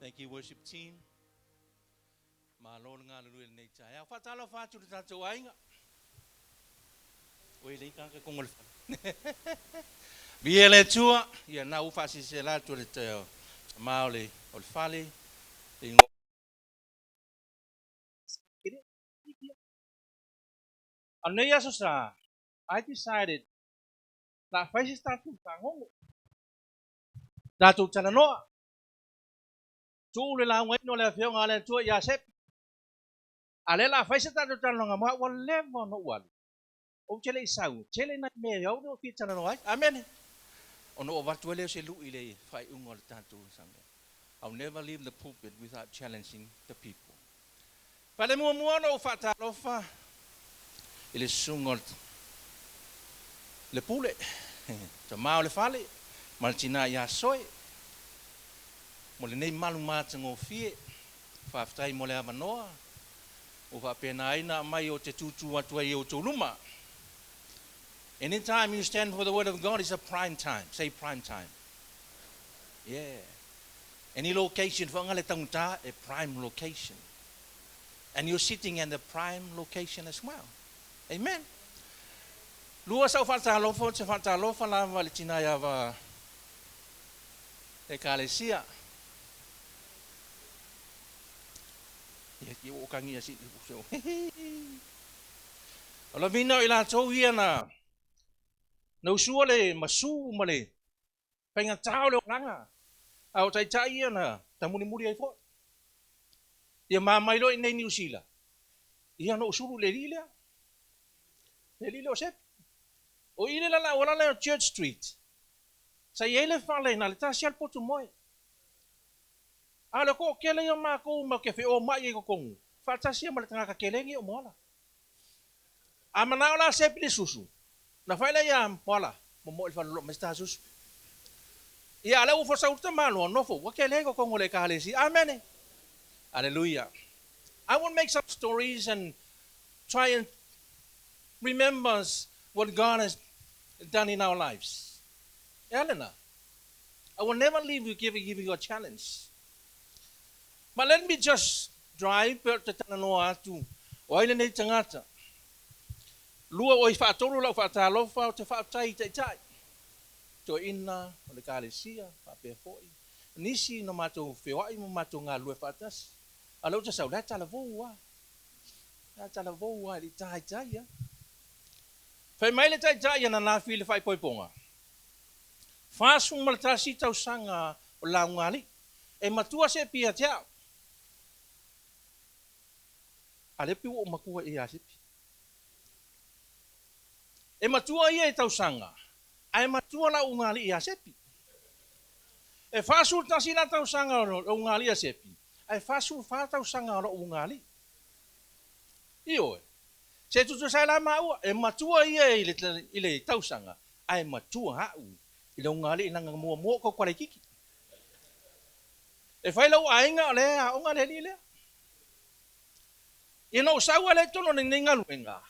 Thank you worship team. Malo le galulue i lenei taeao. Faatalofa atu i le tatou aiga. Oi le tagata kongo le fale. Viia le Atua, ia na ua faasilasila atu le tama o le o le fale, le ingoa A lenei aso sa, I decided la fai se tatou fagogo. Tatou talanoa. Tuu le laugaina o le afioga a le Atua ia Sepi. A lea la fai se tatou talanoaga mo au, ua leva ona ou alu. Ou te le i sau, tele nai mea e au ou fia talanoa ai. Amene. Ona ou avatu ai lea o se lui i le faaiuga o le tatou Sunday. I'll never leave the pulpit without challenging the people. Fale muamua ona ou faatalofa i le susuga o le pule, tama o le fale, ma le tina ia Soe, mo lenei malu matagofie. Faafetai mo le avanoa ua faapena ai na aumai ou te tutu atu ai i outou luma. Anytime you stand for the word of God is a prime time. Say prime time. Yeah. Any location whaanga le tangata, a prime location. And you're sitting in the prime location as well. Amen. Lua sau faatalofa, ou te faatalofa lava i le tina ia va Ekalesia. Ia ki o kangi si O la vina o i latou ia na na usua le masu ma le faigata o le olaga, a o taitai ia na tamulimuli ai foi. Ia mamai loa i inei Niu Sila, ia na ou sulu i le alii lea, le alii lea o Sepi. O i le lala auala lea o Church Street, sa i ai le fale na o le tasi lava le potu moe. A o le toatele ia o matou matou te feomai ai i totonu, faatasi ai ma le tagata tele lenei o Moala. A manao la Sepi le susu, na fai lea ia Moala, momoe i le fale mai se ta susu. Ia, a o lea ua fosa ulu tamaloa, nofo, ua tele i totonu o le Ekalesia. Amene! Aleluia. I will make some stories and try and remember what God has done in our lives. E a lena? I will never leave you giving, giving you a challenge. But let me just drive pe o te talanoa atu o ai lenei tagata. Lua oi faatolu lau faatalofa o te faafetai i taitai. Toeaina o le Ekalesia faapea foi nisi na matou feoai ma matou galulue faatasi. A o lea ou te sau, la e talavou lava. La e talavou lava e le i taitai lava. Fai mai le taitai ananafi i le faaipoipoga, 41 tausaga o lauga-alii. E matua Sepi ia te au. A lea pei ua ou matua ia Sepi. E matua ia i tausaga, ae matua lau ugaalii ia Sepi. E 41 la tausaga o le ugaalii a Sepi, ae 44 tausaga o lou ugaalii. Ioe. Se tutusa ai la maua, e matua ia i le tausaga, ae matua au i le ugaalii leaga muamua ou tau laitiiti. E fai lou aiga o le aoga le alii lea. Ina ou sau lea i totonu o lenei galuega,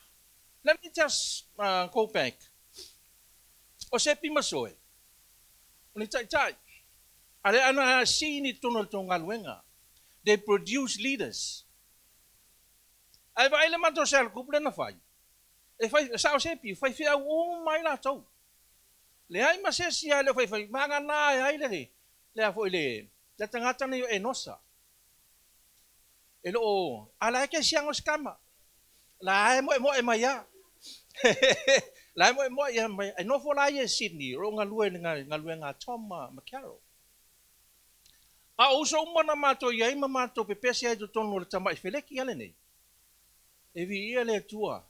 let me just go back. O Sepi ma Soe, o ni taitai, a lea ana sini i totonu o le tou galuega. They produce leaders. Ae vaai le matou cell group lea na fai, e fai, e sao Sepi, e faifeau uma ai latou. Leai ma se isi lava e le o faifai, vagana ai le, le a foi le, le tagata nei o Enosa. E le o, a la e ke siaga o se tama. La e moemoe mai lava. La e moemoe ia mai. E nofo la ia i Sydney, o lo o galue i le galuega a Tom ma Carol. A o uso uma na matou i ai ma matou pepesi ai i totonu o le tamai feleki a lenei, e viia le Atua,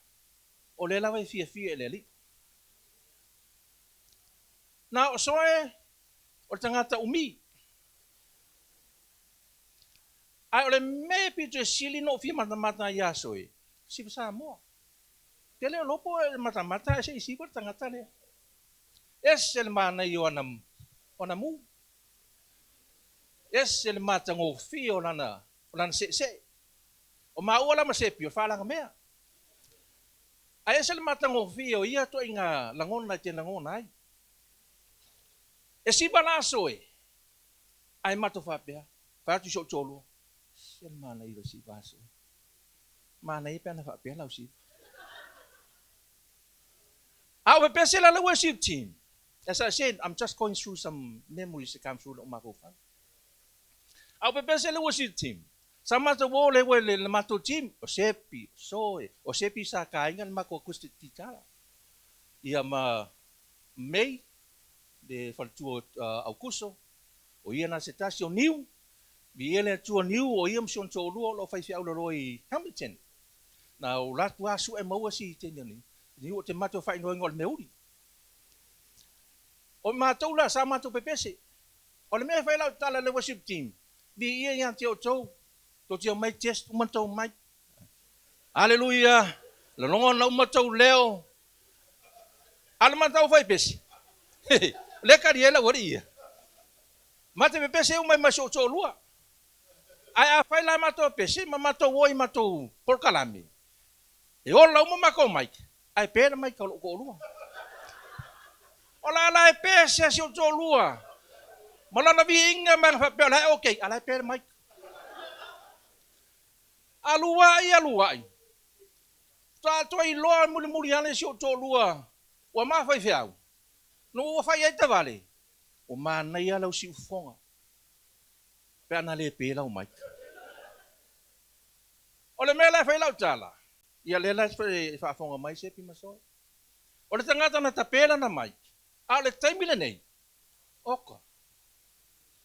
o lea lava e fiafia i le Alii. Na o Soe o le tagata umi. Ae o le mea e pito e sili ona ou fia matamata ai ia Soe, siva Samoa. Te le o iloa po o e matamata ae se i siva le tagata lea. Ese le manaia o ana mu. Ese le matagofie o lana seesee. O maua la ma Sepi o le faalagamea. Ae ese le matagofie o ia ituaiga lagona e te lagona ai. E siva la Soe, ae matou faapea, Fai atu i si ou toalua, Se le manaia o le siva aso. Manaia pe ana faapea lau siva. A ou pepese la le worship team. As I said, I'm just going through some memories that come through lou mafaufau. A ou pepese le worship team. Sa matou o le ua le matou team, o Sepi, o Soe, o Sepi sa taina le matou acoustic guitar. Ia ma May, le faletua Aukuso, o ia na se tasi o Niu, viia le Atua Niu, o ia ma si ona toalua o lo o faifeau laloa i Hamilton. Na o latou lava sue maua si teine o Niu, Niu o te matou faaigoaina o le meauli. O matou la sa matou pepese. O le mea e fai lau tala i le worship team, viia ia te outou, tou te omai test uma tou mic. Aleluia! Lagona uma tou leo. A o le matou fai pese, lea e tali ai lau alii ia. Ma te pepese uma ai ma si ou toalua. Ae afai la matou pese ma matou o i matou polokalame, e ola uma matou mic, ae pe le mic a lou toalua. O la la e pese a si ou toalua ma lana viiga ma faapea o la e okay, a la e pe le mic. Alu ai, alu ai. Faatoa toe iloa mulimuli ane si ou toalua ua ma faifeau, na ua fai ai tavale, ua manaia lau siufofoga pe ana le pe lau mic. O le mea la e fai lau tala, ia lea la e faafofoga mai Sepi ma Soe. O le tagata na tape lana mic, a o le taimi lenei, oka,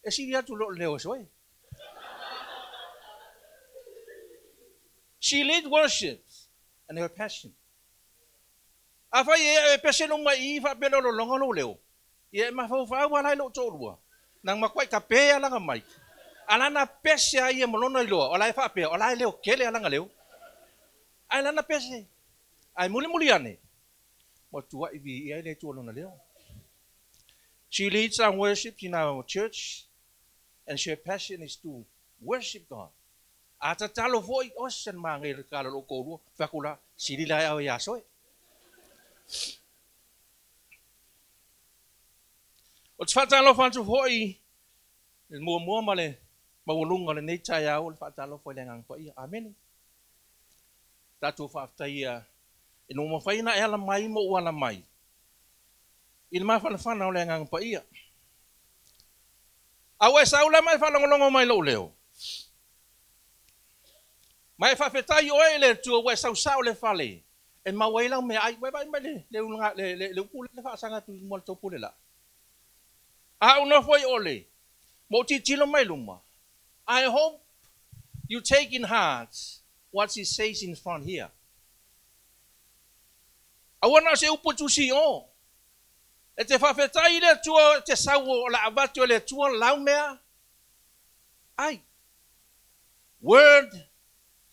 e sili atu lou leo e Soe. She lead worship and her passion. Afai e pese luma i i faapea le lologa lou leo, ia e mafaufau ala i lou toalua, na matuai tape lana mic, a lana pese a ia ma lona iloa, o la e faapea, o la e leo tele lana leo. Ae lana pese. Ae mulimuli ane, ua tuai viia ai le Atua lona leo. She leads our worship in our church and her passion is to worship God. A tatalo foi, o se manaia le tatalo a lou toalua, fai atu la, sili la e ao ia Soe. Ou te faatalofa atu foi le muamua ma le maualuga o lenei taeao o le faatalofa i le Agaga Paia. Amene. Tatou faafetaia ina ua mafai ona e ala mai ma ou ala mai i le mafanafana o le Agaga Paia. A ua e sau la ma e faalogologo mai i lou leo, ma e faafetai oe i le Atua ua e sau sao i le fale e maua ai lau meaai. Ua e vaai mai le upu lea faasaga atu i luma o le tou pule laa. A ou nofo i ole, ma ou tilotilo mai luma, I hope you take in heart what she says in front here. Aua na o se upu e tusi i o. E te faafetai i le Atua e te sau o le a avatu e le Atua lau mea ai. Word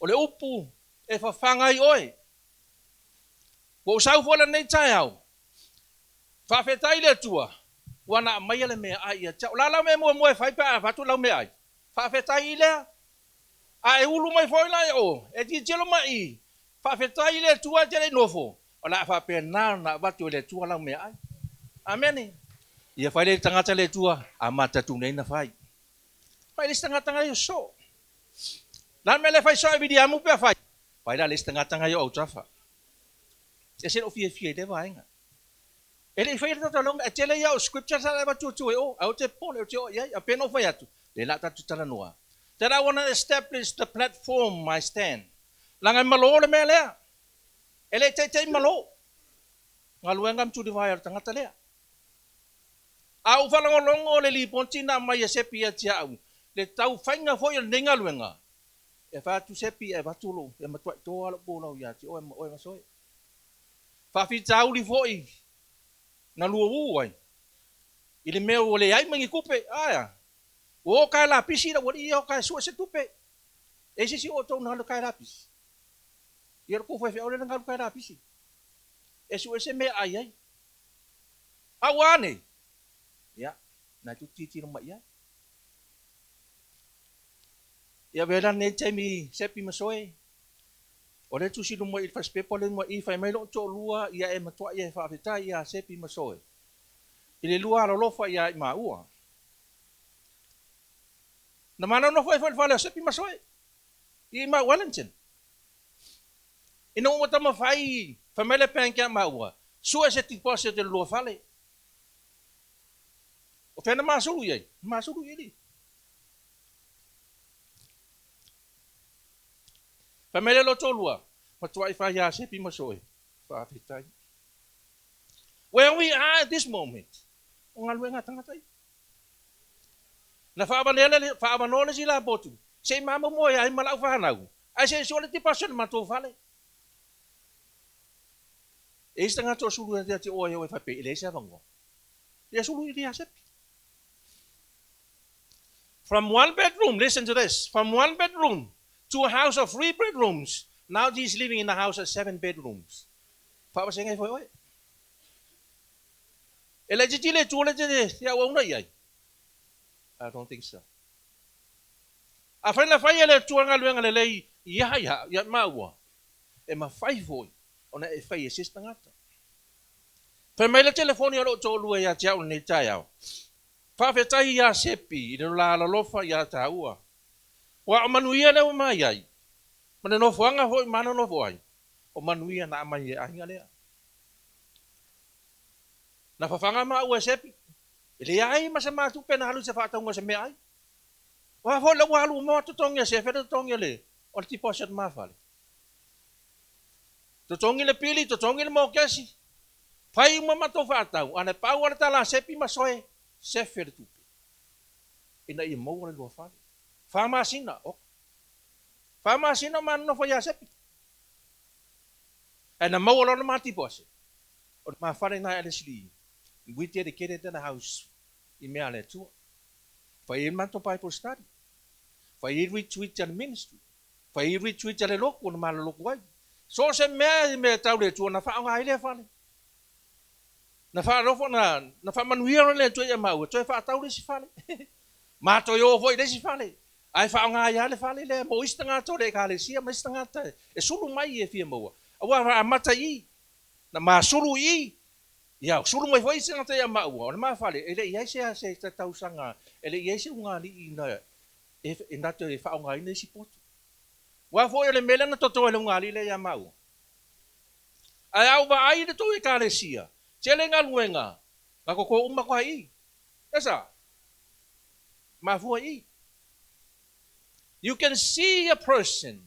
o le upu e fafaga ai oe. Ua ou sau foi lenei taeao, faafetai i le Atua ua na aumaia le meaai ia te au. O le a lau mea muamua e fai pe a avatu lau meaai? Faafetai i lea. A e ulu mai foi la i o, e tilotilo mai i i, faafetai i le Atua e te le i nofo, o le a faapena ona avatu e le Atua lau meaai. Amene. Ia fai le tagata le Atua, a matatu nei na fai. Fai le isi tagata ngai o soo. La mea le fai soo e Viliamu pe a fai. Fai la le isi tagata ngai o autafa. E se lou fiafia i lea vaega. E le i faia le tatou lauga, e tele ia o scripture sa avatu atu e o, ae ou te popole ou te oo i ai, a pei ona ou fai atu, lea la a tatou talanoa. That I wanna establish the platform I stand. Leaga e malo le mea lea. E le i teitei malo galuega ma tulivae o le tagata lea. A ou faalogologo le lipoti na aumai e Sepi ia te au, le tau faiga foi o lenei galuega, e fai atu Sepi e avatu lou, e matuai toa lou pulau ia te oe ma oe ma Soe. Faafitauli foi na luauu ai i le mea ua leai ma ni tupe. Aea, ua o tae lapisi lau alii ia o tae sue se tupe. E i ai se isi o outou na alu e tae lapisi? Ia o le tou faifeau lea na alu tae lapisi e sue se mea e ai ai. A ua a nei? Ia, na e tou te tilotilo mai i ai. Ia avea la lenei taimi Sepi ma Soe, o lea e tusi luma i le fasipepa lea i fai mai lou toalua ia e matuai e faafetai ia Sepi ma Soe i le lua alolofa ia i maua. Na ma nonofo ai foi i le fale o Sepi Masoe i Mount Wellington. Ina ua taumafai, fai mai le bank ia maua, sue se deposit i le lua fale. O fea na masulu i ai? Na masulu i i. Fai mai le loto lua, matuai fai ia Sepi Masoe. Faafetai. Where we are at this moment, o galuega a tagata ia. Na faaavanoa le isi lapotu, se i mamomoe ai ma lau fanau, ae se i sue le deposit o le matou fale. E i ai se tagata o sulu ia te oe e faapea e leai se avanoa. Ia sulu i ia Sepi. From one bedroom, listen to this, from one bedroom to a house of three bedrooms, now he's living in a house of seven bedrooms. Faavasega ai foi oe. E laitiiti le Atua le te auauna i ai? I don't think so. Afai na fai e le Atua galuega lelei ia ia ia maua, e mafai foi ona e fai e se isi tagata. Fai mai le telefoni a lou toalua ia te au i lenei taeao. Faafetai ia Sepi i le la alolofa ia taua. Aua o manuia lea ua mai ai, ma le nofoaga foi ma nonofo ai, o manuia na aumai e aiga lea. Na fafaga maua e Sepi, e leai ma se matupe na alu i se faatauga o se meaai. O a foi la ua alu uma totogi a Sefe le totogi o le o le deposit ma fale. Totogi le pili, totogi le mokesi, fai uma matou faatau, a na pau lava le tala a Sepi ma Soe, sefe le tupe ina ia maua le lua fale. 4 masina, oka. 4 masina o ma nonofo ia Sepi. Ae na maua loa le ma deposit, o le ma fale lena e Ellerslie. We dedicated that house i mea a le Atua. Fai ai le matou Bible study. Fai ai retreat a le ministry. Fai ai retreat a le lotu na malolotu ai. So o se mea i mea tau le Atua na faaaoga ai lea fale. Na faalofo na faamanuia loa le Atua ia maua, toe faatau le isi fale. Matou o foi i le isi fale. Ae faaaoga ai lava le fale lea mo isi tagata o le ekalesia ma isi tagata e sulu mai e fia maua. Aua amata i i, na masulu i i, ia sulu mai foi isi tagata ia maua, o le ma fale, e le i ai se tausaga, e le i ai se ugali'i na e na te faaaogaina isi potu. Aua foi o le mea lea na toto e le ugali'i lea ia maua. Ae a ou vaai i le tou ekalesia, tele galuega, na toto uma atu lava i i. Esa? Mafua i i. You can see a person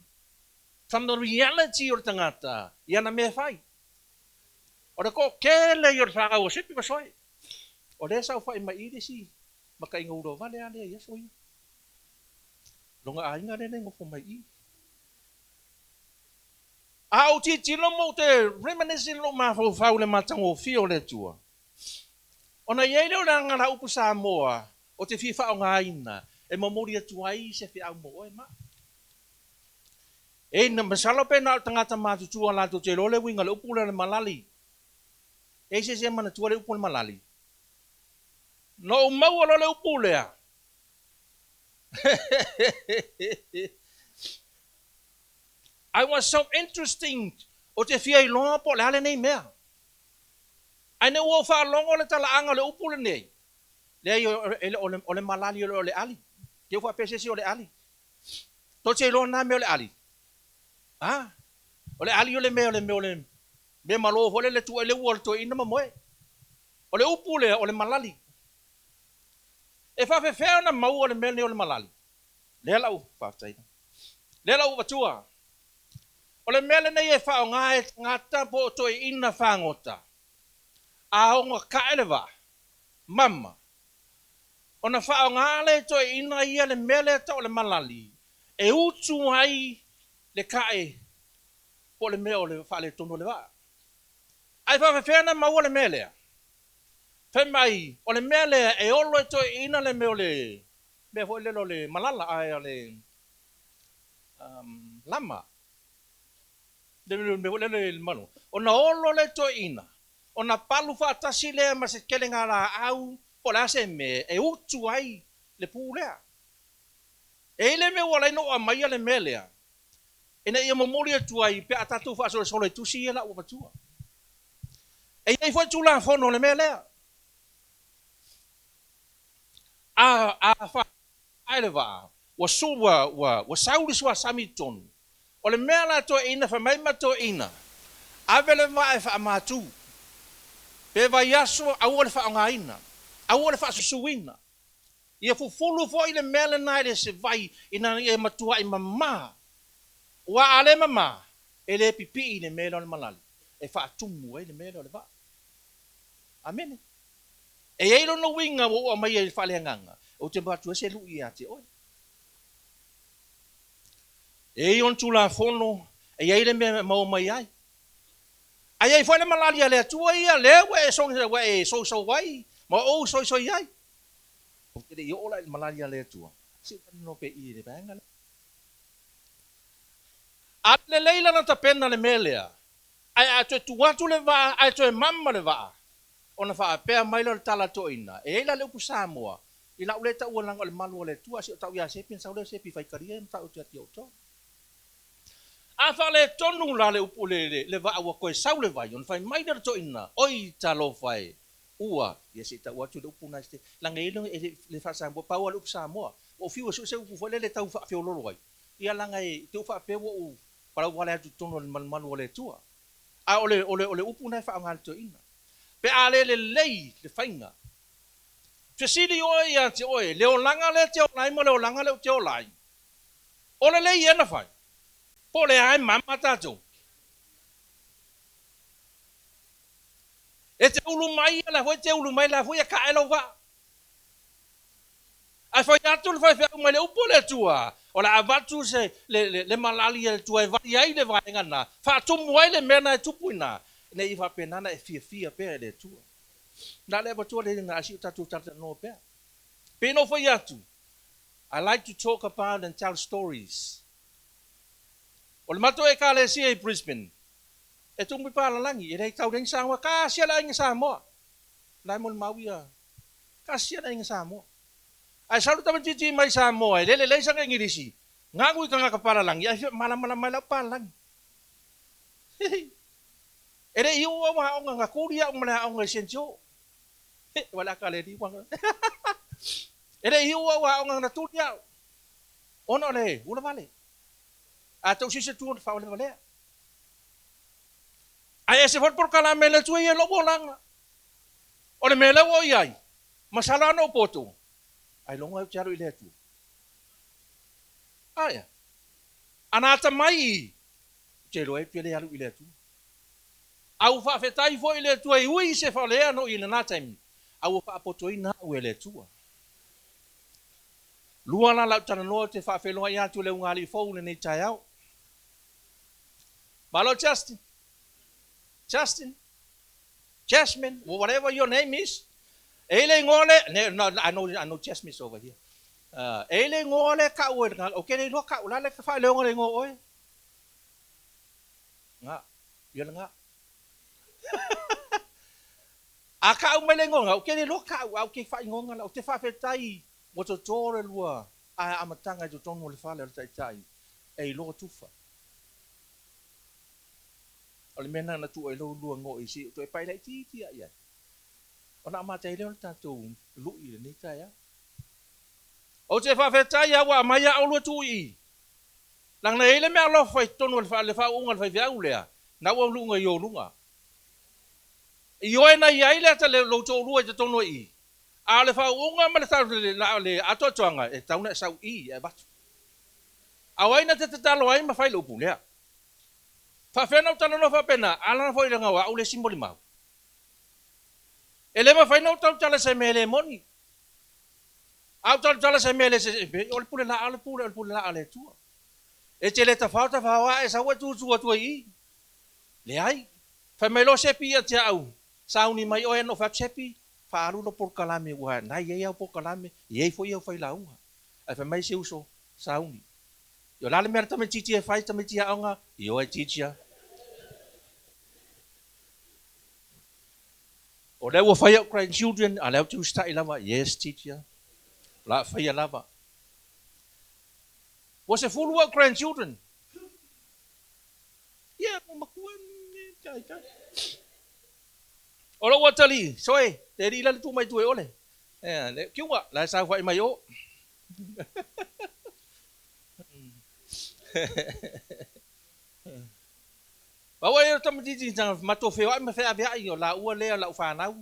from the reality o le tagata i ana mea e fai. O le toatele ia o le fanau a Sepi ma Soe. O lea sa saofai mai i le isi makaiga ulovale lava lea i aso ia. Lona aiga lea e nofo mai i i. A ou tilotilo ma ou te reminisce i lou mafaufau i le matagofie o le Atua, ona i ai lea o le aga upu Samoa o te fia faaaogaina e momoli atu ai se feau mo oe ma au. E na masalo pe na o le tagata matutua latou te iloa le uiga o le upu lea o le malali. E i ai se isi e manatua le upu o le malali? Na ou maua loa le upu lea. I was so interesting o te fia iloa po o le a lenei mea. Ae ina ua ou faalogo le talaaga o le upu lenei, leai, o le malali o le ali. Te u faapea se isi o le ali. Tou te iloa na mea o le ali? Ah, o le ali o le mea o le mea o le mea malo foi lele tuu ai le ua o le toeaina ma moe. O le upu lea o le malali. E faafefea ona maua le mea lenei o le malali? Lea lau faafetai. Lea lau avatua. O le mea lenei e faaaoga e tagata po o toeaina fagota. A ono tae le vaa, mama, ona faaaoga lea e toeaina ia le mea lea tau o le malali, e utu ai le tae po o le mea o le faaletonu o le vaa. Ae faafefea ona maua le mea lea? Fai mai, o le mea lea e olo e toeaina le mea o le mea foi lele o le malala, ae o le lama. Le mea foi lele le manu. Ona olo le toeaina, ona palu faatasi lea ma se kelega laau po o le a se mea e utu ai le pu lea. E i ai le mea ua ala ai ona ou aumaia le mea lea, ina ia momoli atu ai pe a tatou faasolosolo i tusi ia la ua avatua. E i ai foi Tulafono o le mea lea. A fae le vaa, Ua su, ua, ua, ua sau le suasami i totonu. O le mea la toeaina, fai mai ma toeaina, ave le vaa e faamatu. Pe vaiaso, aua le faaaogaina, aua le faasusuina. Ia fufulu foi le mea lena i le se vai ina ia matuai mama. Aua a le mama, e le pipii i le mea lea o le malali, e faatumu ai le mea lea o le vaa. Amene. E i ai lona uiga ua ou aumaia i le faaleagaga, ou te avatu ai se lui ia te oe. E i ai ona Tulafono, e i ai le mea e maua mai ai. Ae i ai foi le malali a le Atua ia, lea ua e ua e soisou ai ma ou soisoi ai. Ou te le i oo la i le malali a le Atua, se i ou talanoa pea i i le vaega lea. A lelei la ona tapena le mea lea, ae a toe tu atu le vaa ae toe mama le vaa, ona faapea mai lea o le tala a toeaina, e i ai la le upu Samoa, i lau lea taua leaga o le malu a le Atua, a si o tau ia Sepi ona sau lea o Sepi e faitalia ia mataupu ia te outou. A faaletonu la le upu le, le vaa ua toe sau le vai, ona fai mai lea o le toeaina, Oi talofa e, ua, ia se i tau atu le upu na e leaga e i ai le, le faa-Samoa, pau lava le upu Samoa. Ua ou fiu e sue se upu foi lele e tau faafeololo ai, ia leaga e te i ua faapea ua ou palauale atu i totonu o le malumalu o le Atua. A o le, o le, o le upu lena e faaaoga e le toeaina. Pe a le lelei le faiga, fesili oe ia te oe, le olaga lea e te ola ai ma le olaga lea ou te ola ai, o lelei ea na fai? Po o lea lava e mama tatou? E te ulu mai, o la foi e te ulu mai, o la foi e kae lou vaa. Ae fai atu le faifeau mai le upu a le Atua, o le a avatu se, le, le, le malali a le Atua e vali ai le vaega lena, faatumu ai le mea lena e tupu i ina, ina ia faapena ona e fiafia pea i le Atua. Na le avatua le na si o tatou talatalanoa pea. Pei ona ou fai atu, I like to talk about and tell stories. O le matou Ekalesia i Brisbane, e tumu i Palalagi, e leai tau leai ni Samoa, tasi lava le aiga Samoa. O la e molimau ia, tasi lava le aiga Samoa. Ae sau le tamaitiiti mai Samoa e le lelei sana Igilisi, gagu i tagata palalagi ae fia malamalama ai lau palalagi. E le i oo au aoga, na tuli au ma le aoga i Saint Joe. Ua le ata le liu E le i oo au aoga na tuli au. Ona o le ula vale. A tau sise tu ona faavalevalea. Ae ese foi le polokalame a le Atua ia i lou olaga. O le mea lea ua ou i ai, masalo ana ou poto, ailoga ou te alu i le Atua. Aia. Ana atamai i, ou te iloa ai ou te le alu i le Atua. A ua faafetai foi i le Atua e ui i se faalea na ou i ai i lena taimi, a ua faapotoina au e le Atua. Lua la lau talanoa ou te faafeiloai atu i le ugaalii fou i lenei taeao. Malo Justin. Justin. Jasmine, whatever your name is. E i le igoa le, no, I know, I know Jasmine is over here. E i le igoa le kau e, o ke le iloa kau, la le ka faaleoga le igoa oe. Nga, ia le nga. A kau mai le igoa, o ke le iloa kau, a o ke faaigoga la, o te faafetai ua toto le lua a amataga i totonu o le fale o le taitai e iloa tufa. O le mea lena na tuu ai lou lua igoa i se i ou toe pai laitiiti lava i ai, ona amata ai lea o le tatou lui i lenei taeao. Ou te faafetai lava ua aumai a oulua tuu i i, leaga na i ai le meaalofa i totonu o le faauuga a le faifeau lea, na ua luga i ou luga. Ioe na i ai le ata lou toalua i totonu o i, a o le faauuga ma le atoatoaga e tatau ona e sau i e avatu. A o ai na te tatalo ai ma fai le upu lea? Faafefea ona ou talanoa faapena? A lana foi leaga o au le isi molimau. E le mafai ona ou tautala i se mea e le moni. A ou tautala i se mea e le se, o le pule laa o le pule, o le pule laa a le Atua. E te le tafao tafao lava e sau e tutu atu ai i i. Leai. Fai mai loa Sepi ia te au, sauni mai oe ona ou fai atu, Sepi, faaalu lou polokalame ua na i ai au polokalame, e i ai foi au failauga. Ae fai mai si uso, sauni. O le a le mea a le tamaitiiti e fai, tamaiti aoga? Ioe, teacher. O lea ua fai au grandchildren, a o lea ou te usitai lava, yes, teacher. O le a faia lava. Ua 10 au grandchildren. Ia, ua matua kai kai. O lou atalii, soe, te alii la le tuu mai tua i ole. Ea, le kiuga, la e saofai mai o. Pau ai o tamaitiiti na matou feoai ma feaveai o laua lea o lau fanau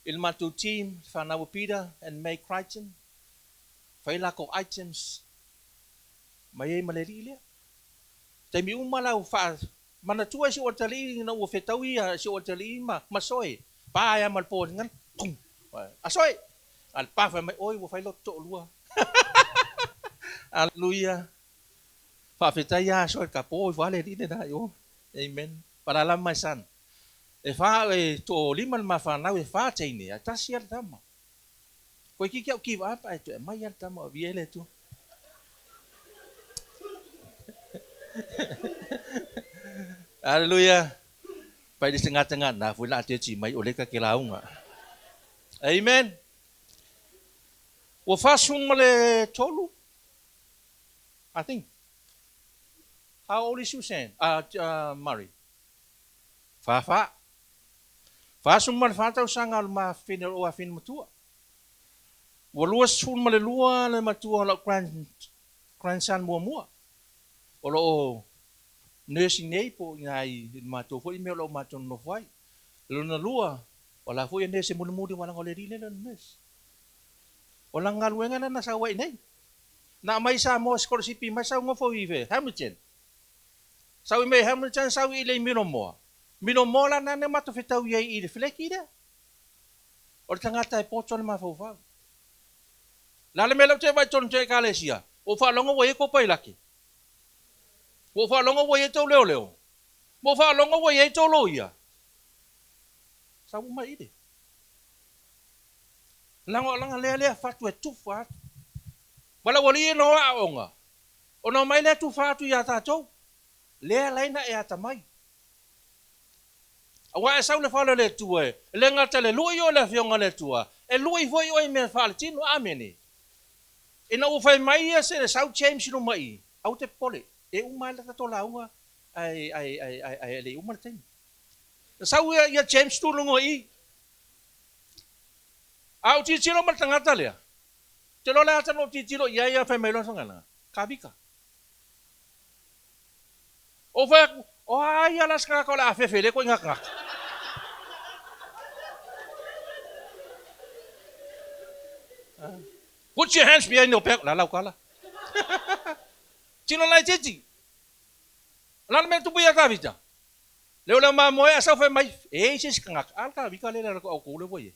i le matou team, le fanau a Peter and May Crichton, fai lakou items mai ai ma le alii lea. Taimi uma la ua faa manatua e si ou atalii ina ua fetau ia si ou atalii ma ma Soe, pa ai lava ma le po i le gagana, a Soe! A le pa fai mai, oi ua fai lotu toalua. Aleluia. Faafetai ia Soe ka po ifo lava le alii lena i o. Amen. But I love my son. E fa, e toalima le ma fanau, e fa teine, ae tasi lava le tama. Toeitiiti au give up ae toe aumai lava le tama o avia ai le Atua. Aleluia. Fai le tagata na foi la te ti mai o le ka ke lauga. Amen. Ua 43, I think. How old is Susan? Murray? Fa fa. 44 tausaga o le mafine o lou afine matua. Ua 22 le matua o lau grand, grandson muamua. O lo o nursing nei po o ina i le matou foi mea o lo o matou nonofo ai. Lona lua, o la foi e nurse mulimuli aua leaga o le alii lea o le nurse. O lana galuega lea na sau ai i inei. Na aumai i Samoa sikolasipi mai sau nofo i Hamilton. Sau i mea i Hamilton sau i le Milomoa. Milomoa la na matou fetau i ai i le feleki lea. O le tagata e poto le mafaufau. O le a le mea lea ou te vaai tonu i Ekalesia? Ua ou faalogo ua i ai tou pailate. Ua ou faalogo ua i ai tou leoleo. Ua ou faalogo ua i ai tou loia. Sau uma i le. Leaga lea lea fatu e tufa atu. Ma le aualii na o aoga, ona omai lea tufa atu ia tatou. Lea la ina e atamai. Aua e sau i le fale o le Atua, e le gata i le lui oe i le Afioga a le Atua, e lui foi oe i mea faaletino. Amene. Ina ua fai mai ia se sau James i luma i i, aua te popole, e uma lava le tatou lauga ae ae ae ae le i uma le taimi. Na sau ia ia James tu i luga i i. A ou tilotilo ma le tagata lea, ou te iloa o le a ta na ou tilotilo i ai a fai mai loa Fagana, Kavika. Ou fai atu, o a ia la se tagata o le a fefe i lea ituaiga tagata? Put your hands behind your back, o le a lau tala? Tino laitiiti. O le a le mea na tupu ia Tavita? Leo lea mamoe a sau fai mai, e i ai se isi tagata, a le Tavita lea le outou lea ua i ai.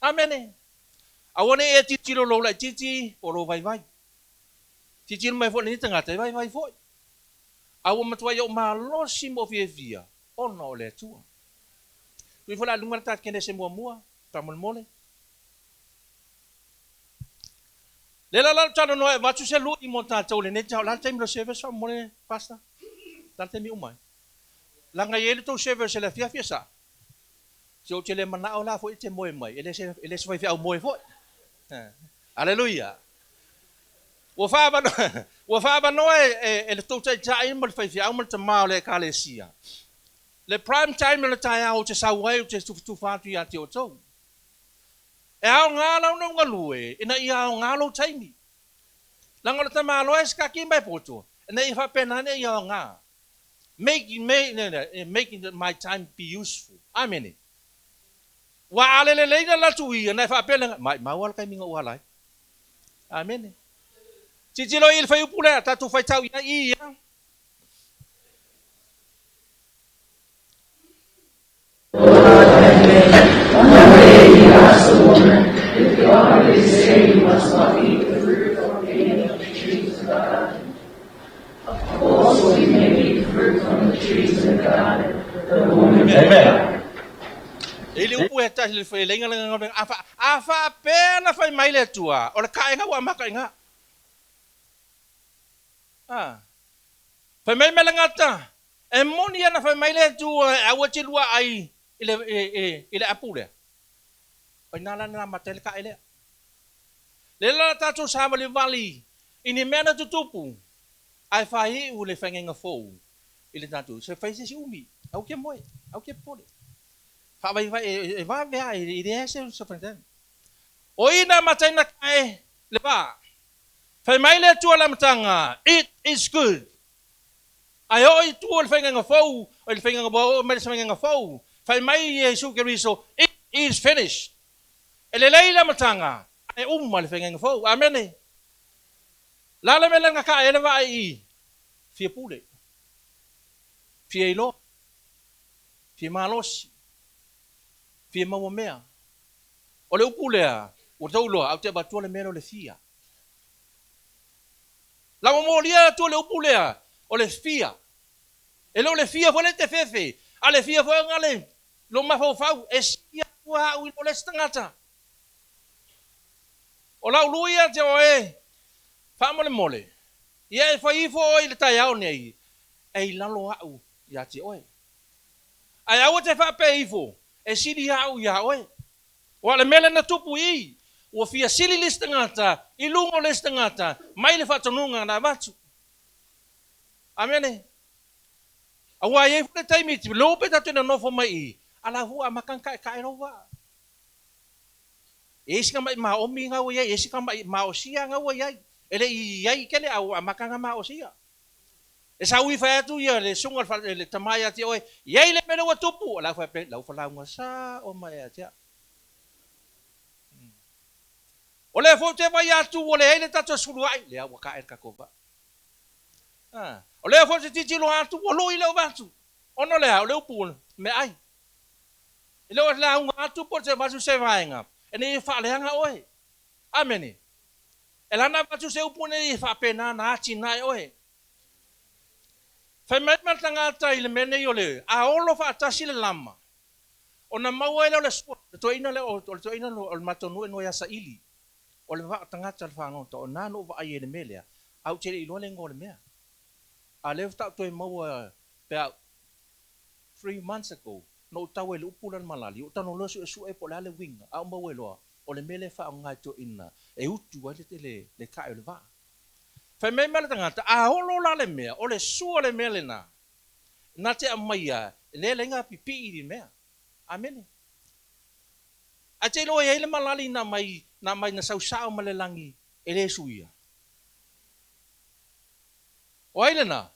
Amene. Aua ne i e tilotilo i lou laitiiti po o lou vaivai. Tilotilo mai foi i lenei tagata e vaivai foi. A ua matuai ou malosi ma ou fiafia ona o le Atua. Tuu ifo la i luga le ta Kenese muamua, faamolemole. Lea la la ou talanoa e avatu se lui mo tatou i lenei taeao. O le a le taimi o le service faamolemole Pastor? O le a le taimi e uma ai? Leaga e i ai le tou service i le afiafi e sa? Se ou te le manao la foi e te moe mai, e le se, e le se faifeau moe foi. Aleluia! Ua faaavanoa, ua faaavanoa e, e, e le tou taitai ma le faifeau ma le tamā o le Ekalesia le prime time o le taeao ou te sau ai ou te tufatufa atu ia te outou. E aoga lau nau galue ina ia aoga lou taimi. Leaga o le tamaloa e sikaki ma e poto, ina ia faapena ane ia aoga. Make, make, make my time be useful. Amene. Ua a le lelei na alu atu ia, na e faapea le, maimau lava le taimi na ou ala ai. Amene. Tilotilo i le fuaiupu lea, tatou faitau i ai i ia. E le upu e tasi le feleiga le galuega. A, fa, a faapea na fai mai le Atua, o le kaega ua amata i ina. A. Fai mai mea le gata, e moni ana fai mai le Atua e aua te lua ai i le, i, i, i le apu lea. O ina la na amata ai le kae lea. Lea la tatou savalivali i ni mea na tutupu, ae faaiu le faigaiga fou i le tatou, se fai se isi umi, aua ke moe, aua ke popole. Faavaivai, e vave lava, e leai se faigata. O i na amata ai na kae le vaa. Fai mai le Atua i le amataga, It is good. Ae oo i tua o le faigaiga fou, o le faigaiga ua oo mai le faigaiga fou, fai mai Iesu Keriso, It is finished. E lelei le amataga, ae uma le faigaiga fou. Amene. La le mea lea na kae ai le vaa i i? Fia pule. Fia iloa. Fia malosi. Fia maua mea. O le upu lea, ua tou iloa, ae ou te avatua le mea lea o le fia. La ua molia atu le upu lea, o le fia. E le o le fia foi lea e te fefe, a o le fia foi na le lou mafaufau, e sili atu au i lo le isi tagata. O lau lui ia te oe, faamolemole, ia e fai ifo oe i le taeao nei, e i lalo au ia te oe. Ae aua te faapea ifo, e sili au iā oe. Aua o le mea lea na tupu i i, ua fia sili le isi tagata i luga o le isi tagata mai le faatonuga na avatu. Amene. Aua e i ai foi le taimi, lou pe tatou te nonofo mai i i, a la foi ua amata ona taetae lou vaa. E i ai sina ma'i maomi na ua i ai, e i ai sina ma'i maosia na ua i ai. E le i i ai tele, a ua amata ona maosia. E sau i fai atu ia le susuga i le tama ia te oe, I ai le mea lea ua tupu, o la e faapea, lau falauga sao mai ia te au. O lea foi ou te vaai atu ua leai le tatou sefuluai, lea ua tae le tatou vaa. O lea foi ou te tilotilo atu ua lui le ovatu. Ona o le a? O le upu o le meaai. E le o lauga atu po o te avatu se vaega ina ia faaleaga oe. Amene. E ala ona avatu se upu ina ia faapena ona atinae oe. Fai mai ma le tagata i le mea nei o le a olo faatasi le lama, ona maua ai lea o le sua, le toeaina lea o le toeaina o le matou nuu e igoa ia Saili, o le vaa tagata o le fagota, o na na ou vaai ai i le mea lea, ae ou te le iloa le igoa o le mea. A o lea faatoa ou toe maua pe a 3 months ago, na ou tau ai i le upu lea o le malali, ou tago loa suesue po o le a le uiga, a ou maua ai loa, o le mea lea e faaaoga e toeaiina e utu ai le tae o le vaa. Fai mai ma le tagata, a olo la le mea, o le sua le mea lena, na te aumaia, lea leai na pipii i le mea. Amene. Ae te iloa e i ai le malali na aumai, na aumai na sau sao mai le lagi e le suia. O ai lena?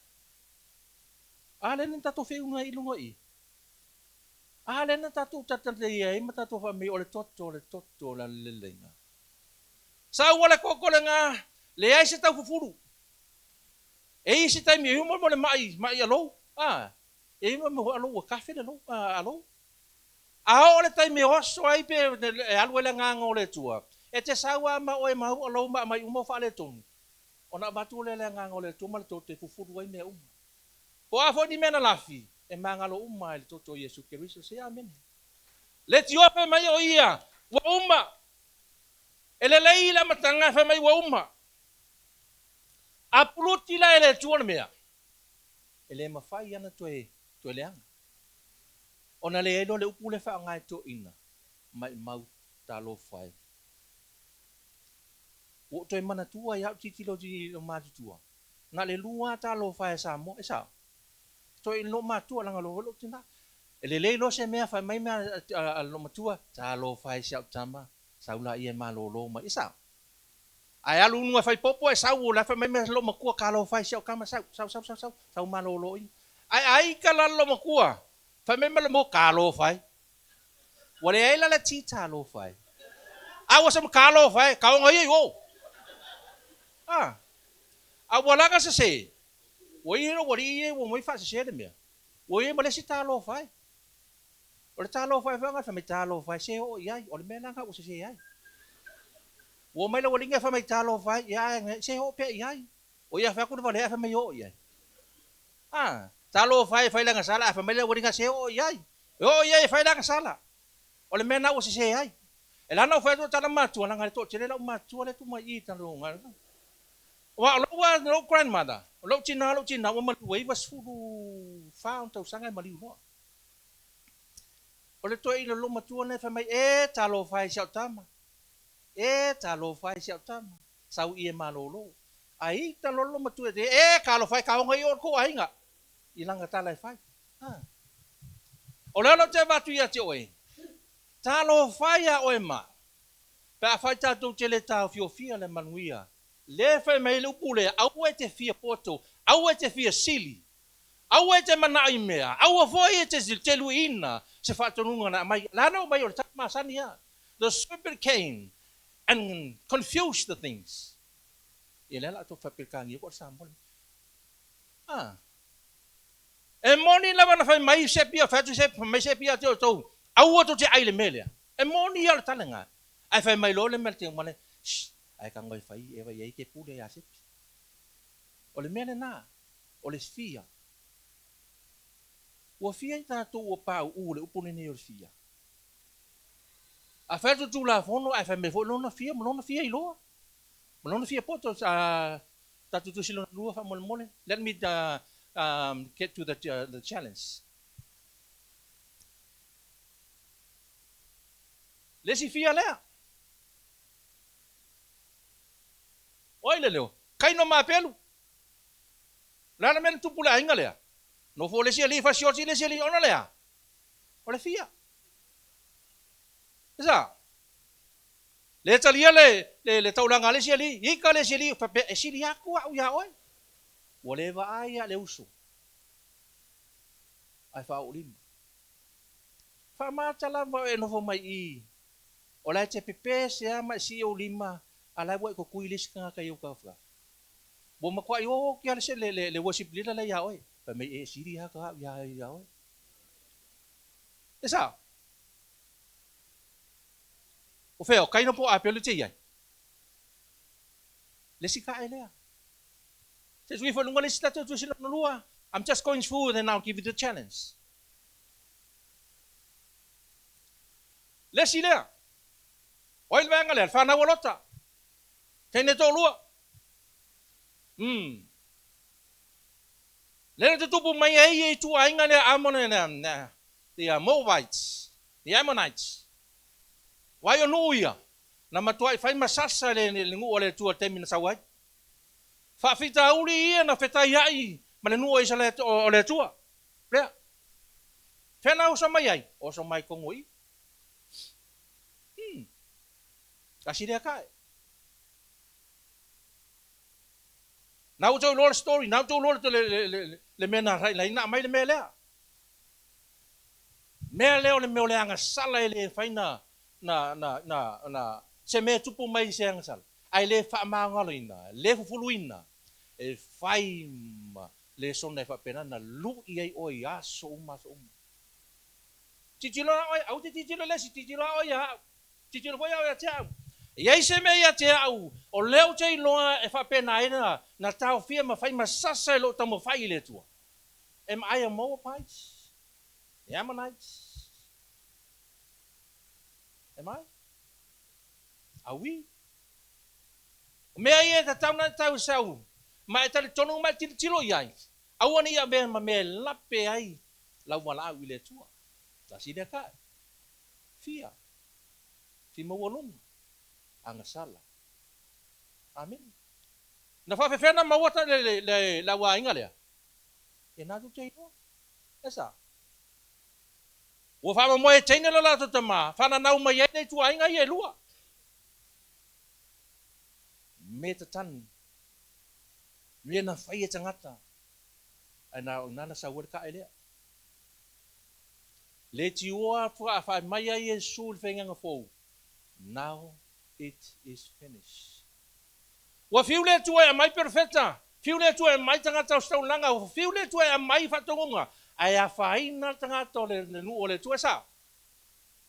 A lea na tatou feiuga ai i luga i i. A lea na tatou tatalataia ai ma tatou fai mai o le toto, o le toto o le aleleiga. Sau a le toto lena, leai se taufufulu. E i ai se taimi e uma mo le ma'i, ma'i alou, a, e uma mo alou ua tafe le lou, alou. A oo le taimi e oso ai pe e alu ai le agaga o le Atua, e te sau lava ma oe ma au alou ma aumai uma o faaletonu, ona avatu lea le agaga o le Atua ma le toto e fufulu ai mea uma. Po o a foi ni mea na lafi, e magalo uma lava i le toto o Iesu Keriso. Se amene. Le tiofe mai o ia, ua uma. E lelei le amataga e fai mai ua uma. A puluti la e le Atua le mea, e le mafai ana toe toe leaga. Ona leai loa le upu lea faaaoga e toeaiina, maimau talofa e. Ua ou toe manatua ai lava ou tilotilo i lou matutua, na o le lua lava talofa e a Samoa, e sao? Toe i lou matua leaga o lou lou tina. E lelei loa se mea fai mai mea a lou matua, talofa e si au tama, sau laia e malolo mai, e sao? Ae alu i luga fai popo ae sau o la e fai mai mea lou matua, talofa e si au tama, sau, sau, sau, sau, sau, sau malolo i. Ae a ita la lou matua, fai mai mea lou matua, talofa e. Ua leai la le ti talofa e. A ua sama talofa e, taoga ia i o. A, a ua laga sese, ua i ai lou alii ia ua omai faasese le mea, ua i ai ma le isi talofa e. O le talofa e foi fai mai talofa e, se oo i ai, o le mea la lena ua sese ai. Ua omai lau alii fai mai talofa e, ia ae se oo pea i ai. O ia fai atu le valea ae fai mai oo i ai. A, talofa e fai lana sala ae fai mai lau alii se oo i ai. E oo i ai e fai lana sala. O le mea lena ua sese ai. E ala ona ou fai atu o tala matua, leaga e toatele lau matua lea e tuu mai i i talo Aua o lou lou grandmother, o lou tina lou tina ua maliu e 94 ona tausaga e maliu loa. O le toeaina lou matua lena e fai mai, e talofa e si au tama, e talofa e si au tama, sau i e malolo. Ae ita loa lou matua e talofa e taoga i o le tou aiga i lana tala e fai. Ha. O lea o lou te avatu ia te oe, talofa ia oe ma, pe afai tatou te le taofiofia le manuia. Lea e fai mai ai le upu lea, aua e te fia poto, aua e te fia sili, aua e te manao i mea, aua foi e te teluiina se faatonuga na aumai. La na aumai o le tala masani lava. The serpent came and confused the things. Ia lea la tou faapelekania po o le Samoa le Ah. E moni lava na fai mai se pia, fai atu se, fai mai se pia te outou, aua tou te ai i le mea lea. E moni lava le tala lena. Ae fai mai loa le mea le te Shh, ae tago e fai Eva i ai te pule ia Sepi. O le mea lena, o le fia. Ua fia i tatou ua pauu i le upu lenei o le fia? A fai atu le Tulafono ae fai mai foi lona fia ma lona fia iloa, ma lona fia poto. Tatou tusi lona lua faamolemole. Let me get to the challenge. Le isi fia lea. O ai le leo? Kaino ma Apelu. O le a le mea na tupu i le aiga lea? Nofo le isi alii fasioti le isi alii ona lea. O le fia. E sa? Le talia le taulaga a le isi alii, ika le isi alii faapea e sili atu au ia oe. Ua le vaai lava le uso. Ae faaoolima. Faamata lava o e nofo mai i i. O la e te pepese lava ma e sii ou lima, a o la e ua e totui le isi tagata i ou tafatafa. Ua matuai oti lava le worship leader lea ia oe. Fai mai, e sili atu au ia oe. E sao? O fea, o Kaina po o Apelu te i ai? Le isi tae lea. Se i ifo i luga le isi tatou tusi lona lua. I'm just going through and then I'll give you the challenge. Le isi lea. O ai le vaega lea? Le fanau a Lota. Teine toalua. Lea na tutupu mai ai e ituaiga lea Amon the Moabites, the Ammonites. Vai o nuu ia, na matuai fai ma sasa le nuu a le Atua i le taimi na sau ai. Faafitauli ia na fetaiai ma le nuu o Isaraele o le Atua. Lea. Fea na oso mai ai? Oso mai tonu i. Tasi lea tae. Na ua outou iloa le story, na ua outou iloa le mea na railai na aumai le mea lea. Mea lea o le mea o le agasala e le fai na se mea e tupu mai i se agasala, ae le faamagaloina, le fufuluina, e fai ma lesona e faapena na lui ai oe i aso uma aso uma. Tilotilo lava oe, aua te tilotilo i le isi, tilotilo lava oe ia au. Tilotilo foi au ia te au. E i ai se mea ia te au, o lea ou te iloa e faapena ai na taofia ma fai ma sasa i lou taumafai i le Atua. Am I a Moabite? The Ammonites? Am I? Are we? O mea ia e tatau na tau sau, ma e talitonu ma e tilotilo i ai, aua ne i avea ma mea e lape ai lau valaau i le Atua. Tasi lea tae. Fia. Fi maualuga. Agasala. Amene. Na faafefea na maua ta le auaiga lea? E na tou te iloa. E sa. Ua faamoemoe e teine lo latou tama, fananau mai ai le ituaiga ia e lua. Me tatanu. Mea na fai e tagata. Ae na o ina na sau ai le tae lea. Le tioa faai mai ai Iesu i le faigaga fou, Now it is finished. Ua fiu le Atua e aumai perofeta, fiu le Atua e aumai tagata o se taulaga, ua fiu le Atua e aumai faatonuga, ae afaina le tagata o le nuu o le Atua e sao.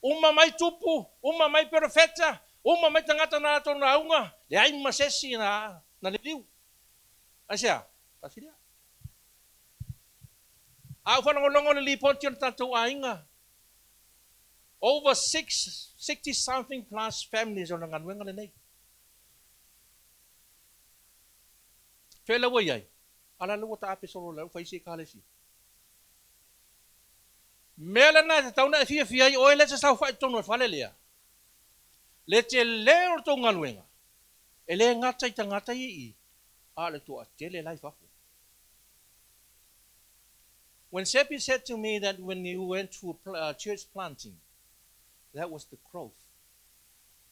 Uma mai tupu, uma mai perofeta, uma mai tagata na latou lauga, leai ma se isi na liliu. Aisea? Tasi lea. A ou faalogologo i le lipoti o le tatou aiga, over 60 something plus families o le galuega lenei. Fea la ua i ai? A la ua taape solo la ua fai isi ekalesia. Mea lena e tatau ona e fiafia ai oe lea e te saofai i totonu o le fale lea. Le tele o le tou galuega, e le gata i tagata ia i i, a o le toatele la i fafo. When Sepi said to me that when you went to a church planting, that was the growth.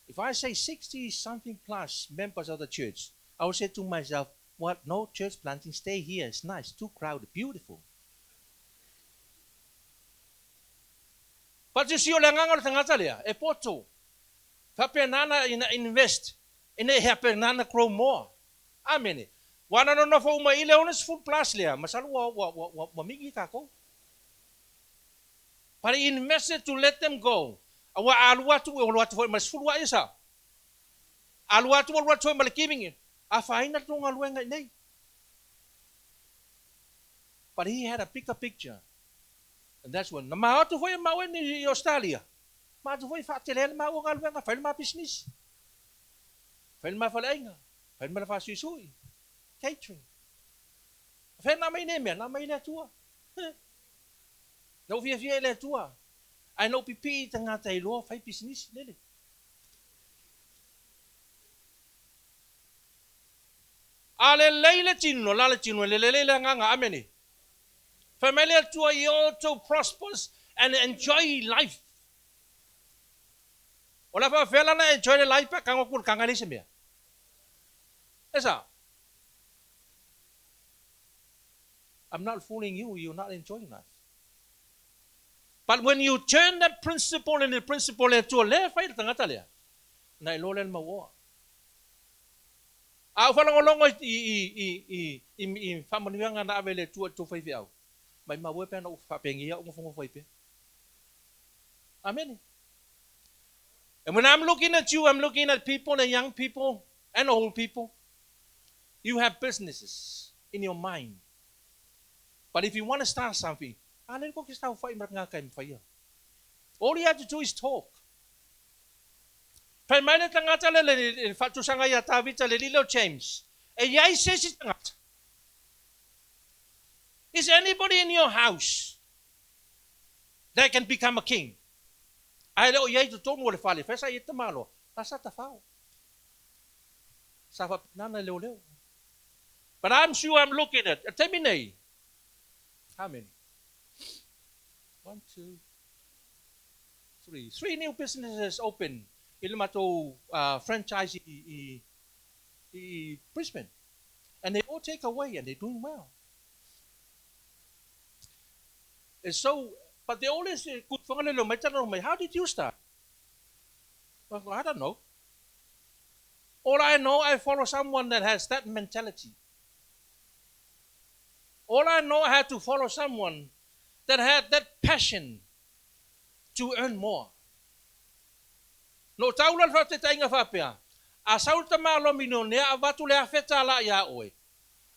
If I say 60 something plus members of the church, I will say to myself, what, no church planting, stay here, it's nice, too crowded, beautiful. But you see, o le agaga o le tagata lea, e poto. Faapena na ina invest, ina ia faapena na grow more. Amene. Ua na nonofo uma i le 60 plus lea, masalo ua, ua, ua, ua, ua mingi takou. But he invested to let them go. Aua a alu atu, ua alu atu foi ma le 10 aia sa. Alu atu, ua alu atu foi ma le giving. Afaina le tou galuega i inei. But he had a bigger picture. And that's when, na ma atu foi e maua i Australia. Ma atu foi faatele ai le maua galuega, fai le ma pisinisi. Fai le ma faleaiga, fai le mala faasuisui, catering. Fai na mai nei mea, na mai le Atua. Na ou fiafia i le Atua. Ae na ou pipii i tagata e iloa fai pisinisi, lele. A lelei le tino, la le tino, e lelei le agaga. Amene. Fai mai le Atua, ia outou prospers and enjoy life. O le a faapefea la ona enjoy le life pe a tago atu i le taga e leai se mea? E sao? I'm not fooling you, you're not enjoying life. But when you turn that principle in the principle le Atua lea e fai le tagata lea, na iloa lea le mauoa. A ou faalogologo i, i, i, i, i, i faamanuiaga na ave e le Atua i le tou faifeau, maimau e pe ana ou faapenei au nofonofo ai pea. Amene. And when I'm looking at you, I'm looking at people and young people and old people. You have businesses in your mind. But if you want to start something, a le ko ke stau fai ma ngā kai mwhaia. All you have to do is talk. Fai mai le tagata le le faatusaga ia Tavita le lilo James. E iai se isi tagata. Is anybody in your house that can become a king? Ae le o i ai i totonu o le fale, fai sa i ai tamaloa, la sa tafao. Sa faapena na leoleo. But I'm sure I'm looking at, a taimi nei, how many? One, two, three. Three new businesses open i le matou franchise i, i, i Brisbane. And they all take away and they're doing well. And so, but they always say, good how did you start? Well, I don't know. All I know, I follow someone that has that mentality. All I know, I had to follow someone that had that passion to earn more. Na ou taula le faataitaiga faapea, a sau le tamaloa milionea avatu le $1,000 iā oe,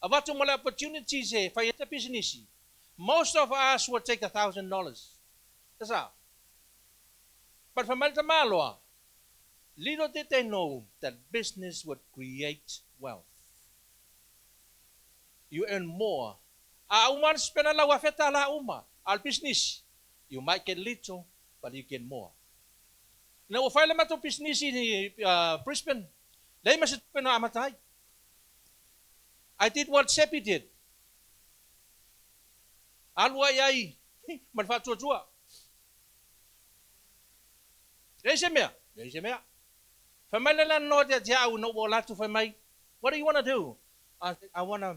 avatu ma le opportunities e fai ai ta pisinisi, most of us would take $1,000. E sao? But fai mai le tamaloa, little did they know that business would create wealth. You earn more. A uma le spend lau $1,000 uma, a o le pisinisi, you might get little, but you get more. Ina ua fai le matou pisinisi i Brisbane, leai ma se tupe na amata ai. I did what Seppi did. Alu ai ai ma le faatuatua. Leai se mea, leai se mea. Fai mai le landlord ia te au ina ua ola atu fai mai, what do you want to do? I said, I want to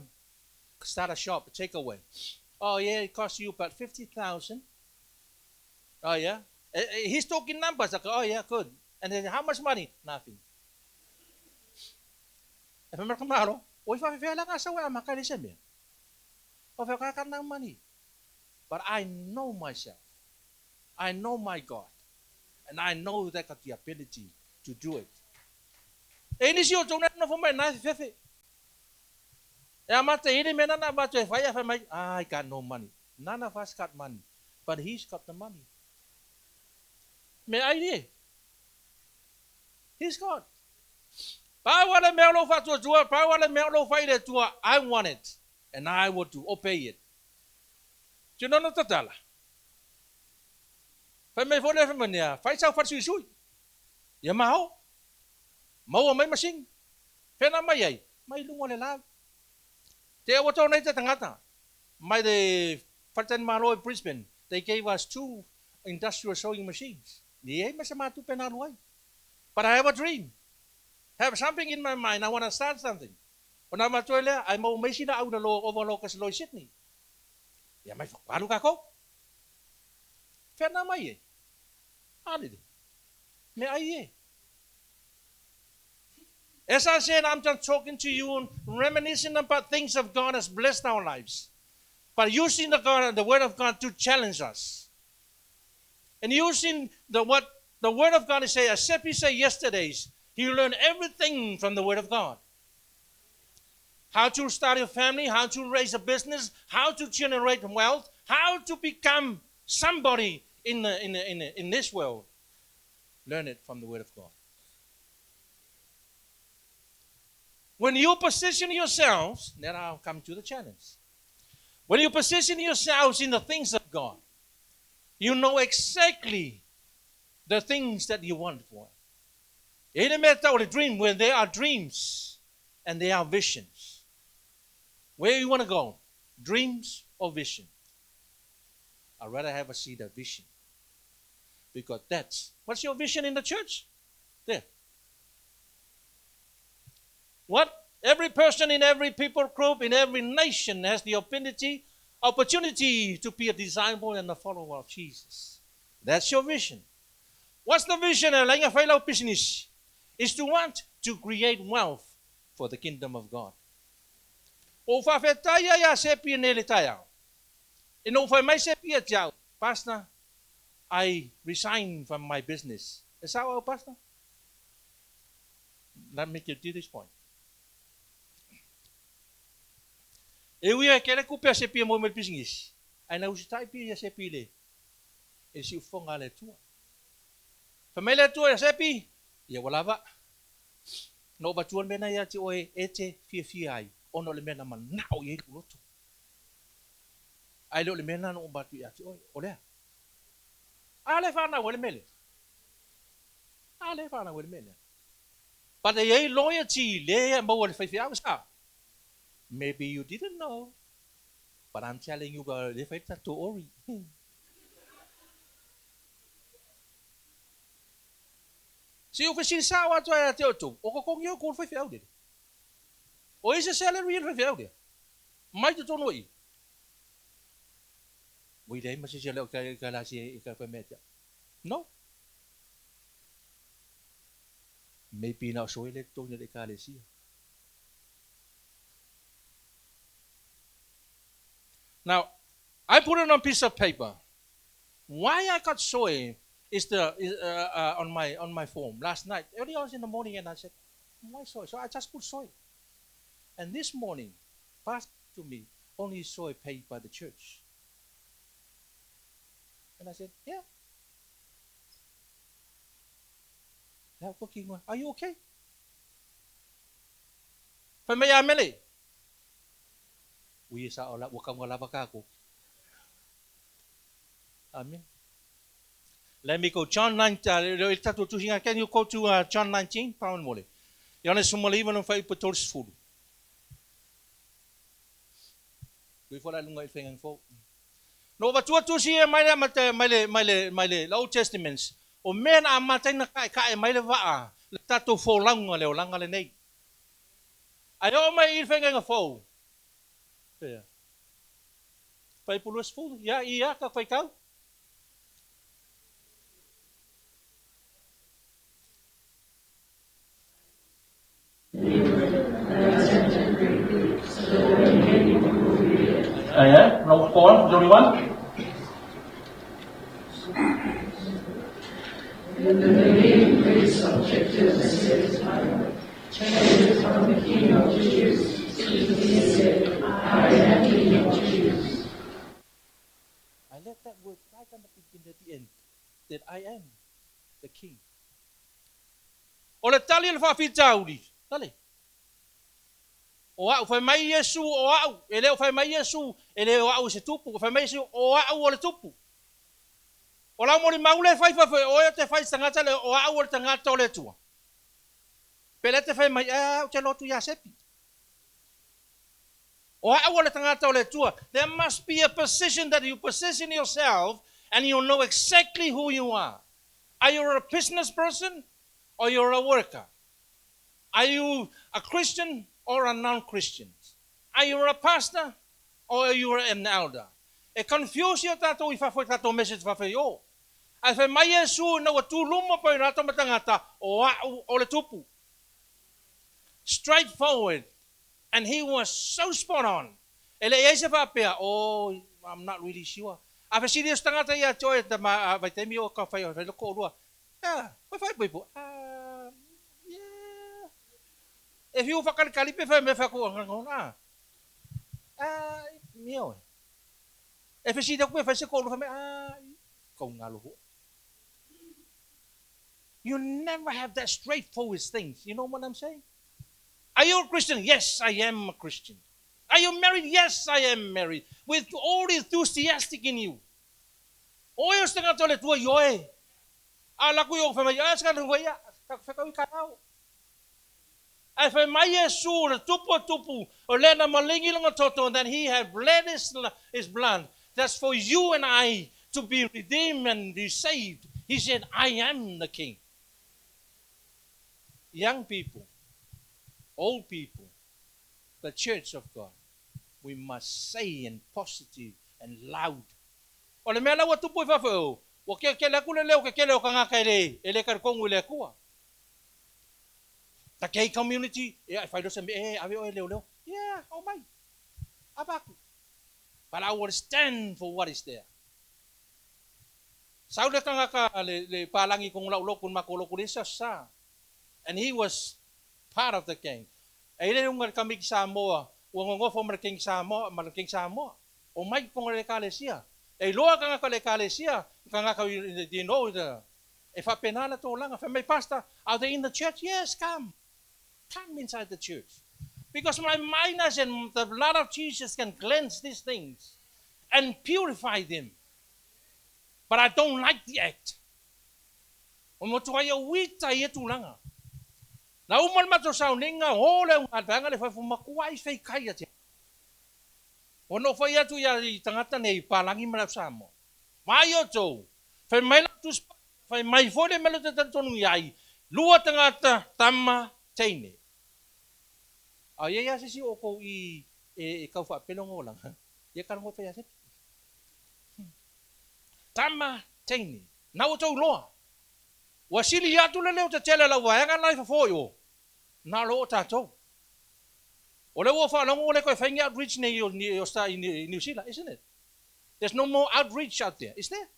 start a shop, a takeaway. Oh yeah, it costs you about 50,000. Oh yeah. He's talking numbers. I go, oh yeah, good. And then how much money? Nothing. E fai mai ka malo, oi whawhewhea la ngā sau e amaka le se mea. O whea ka no money. But I know myself. I know my God. And I know that got the ability to do it. E nisi o tōna nofo mai nā whewhe. E amata i le mea nana avatu e whai a whai mai, ah, I got no money. None of us got money, but he's got the money. Me ai le. He's got. Pau a le mea o lou faatuatua, pau a le mea o lou fai i le Atua, I want it, and I will do, obey it. Tino na tatala. Fai mai foi le fai mai nea, fai sau falesuisui. Ia maho. Maua mai masini. Whena mai ai, mai luga o le lau. Te aua tau nei te tangata. Mai le faletalimalo i Brisbane, they gave us two industrial sewing machines. Leai ma se matupe na alu ai. But I have a dream. Have something in my mind. I want to start something. Ona avatu ai lea, ae maua mai isi laau i lalo ova loa kasi loa i Sydney. Ia mai alu kākou. Fea na mai e? Alele. Me ai e. As I said, I'm just talking to you and reminiscing about things of God has blessed our lives. But using the God, the Word of God to challenge us. And using the what the Word of God is saying, as Seppi said yesterday's, he learned everything from the Word of God. How to start your family, how to raise a business, how to generate wealth, how to become somebody in, the, in, the, in, the, in this world. Learn it from the Word of God. When you position yourselves, then I'll come to the challenge. When you position yourselves in the things of God, you know exactly the things that you want for. In a matter of the dream, when there are dreams and there are visions. Where you want to go? Dreams or vision? I'd rather have a see the vision. Because that's what's your vision in the church? There. What? Every person in every people group, in every nation has the opportunity, opportunity to be a disciple and a follower of Jesus. That's your vision. What's the vision of Lainga Failau business? Is to want to create wealth for the kingdom of God. O whawhetai ia se pia ne le taeao. E no whai mai se pia te au. Pastor, I resign from my business. Is that all, Pastor? Let me get to this point. E ui e kere kupe se pia mo me business. Ai na usi tai pia se pia le. E si ufonga le tua. Fa mai le tua se pi. Ia wala No va tua mena ia te oe e te fia fia ai. Ono le mena manao i e kuloto. Ai le o le mena no batu ia te oe. O lea. A le whanau le mele. A le whanau le mele. But e loyalty le mo le whaiwhi au sa. Maybe you didn't know. But I'm telling you, le whai tato ori. Si o whasiri sa o atu ai a te oto, o ko kongi o ko whaiwhi au le. O ese salary le whaiwhi au le. Mai te tono i. Ui lei ma sisi leo ka ka la si ka ka metia. No. Maybe na so ile to ne ka le sia. Now, I put it on a piece of paper. Why I got soy is the is, on my on my form last night. Early on in the morning, and I said, "Why soy?" So I just put soy. And this morning, passed to me only soy paid by the church. And I said, "Yeah." Are you okay? Fai mai a mele. Ui sa ola ua kaunga lava kako. Amen. Let me go. John 9, can you go to John 19? Paun mole. Ioane sumaliva no fai po tolis fulu. Kui fola lunga i whengang fo. No va tua tusi e mai le mai le mai le mai le Old Testaments. O mea na amataina kai kai mai le vaa le tatou folauga le olaga lenei. Ai o mai i whengang fo. Pea. Pai pulu fulu. Ya ia ka whai kau. Yeah, number 4, there's only one. And the main priest objected and said to Pilate, Take from the king of the Jews. He said, I am king of the Jews. I let that word right on the beginning at the end, that I am the king. O le tali le whawhitauri. Tali. O au whai mai Yesu o au. E leo whai mai Yesu, e leo au se tupu. O whai mai Yesu o au o le tupu. O lau mori maule whai whai whai o e te whai tangata le o au o le tangata o le tua. Pele te whai mai au te lotu ia sepi. O au o le tangata o le tua. There must be a position that you position yourself and you know exactly who you are. Are you a business person or you're a worker? Are you a Christian or a non-Christian? Are you a pastor or are you an elder? E confuse ia tātou i fafo i tātou message fafo i o. Ae fai mai Iesu ina ua tu luma pa i rātou ma tangata, o a'u o le tupu. Straight forward and he was so spot on. E le i ai se faapea, oh, I'm not really sure. A fesili o se tagata ia te oe, tama, a vaitaimi o ka whai, whai loko o lua. Yeah, whai whai pui yeah. E whiu whakalikali pe whai me whai ku, ah, ah, mia oe. E fesili aku pe whai se ko lua, whai ah, kau ngalo ho. You never have that straightforward things. You know what I'm saying? Are you a Christian? Yes, I am a Christian. Are you married? Yes, I am married. With all the enthusiastic in you. Oe o se tagata o le Atua i oe. A laku i o fai mai, a se ka ia, ka whekau i ka ao. Ae fai mai Iesu o le tupu a tupu, o lea na malingi longa toto, that he had bled his blood. That's for you and I to be redeemed and be saved. He said, I am the king. Young people, old people, the church of God, we must say in positive and loud. O le mea la ua tupu i fafo e o, ua kele aku le leo ke kele o ka ngaka e le, e le talikongu i le Atua. The gay community, e whai rosa me, e, ave o e leo leo. Yeah, oh mai. Abaku. But I will stand for what is there. Sau le tangata le palangi kong lau loku ma ko loku le sa. And he was part of the gang. E ile unga le kami ki Samoa, ua ngongofo ma le King Samoa, ma le King Samoa. O mai ponga le kalesia. E loa kanga le kalesia, kanga ka you know the e whapenala tō langa. Whai mai pastor, are they in the church? Yes, come. Come inside the church. Because my minus and the blood of Jesus can cleanse these things and purify them. But I don't like the act. O motu ai o wita i e tūlanga. Na uma le mato sauninga, o le unga vanga le whaifu makua i whai kai ate. O no whai atu ia i tangata nei palangi mara Samoa. Mai o tau, whai mai la tu whai mai fole melo te tantonu iai, lua tangata tama teine. A ia ia sisi o kou i e kau whaapelo ngolanga. Ia karango whai ase. Tama teine. Na o tau loa. Ua sili atu le leo te tele lau vaega lai fafo i o. Nā lo o tātou. O le ua whaalongo le koe whaingi outreach nei o, o sta i New Zealand, isn't it? There's no more outreach out there, is there?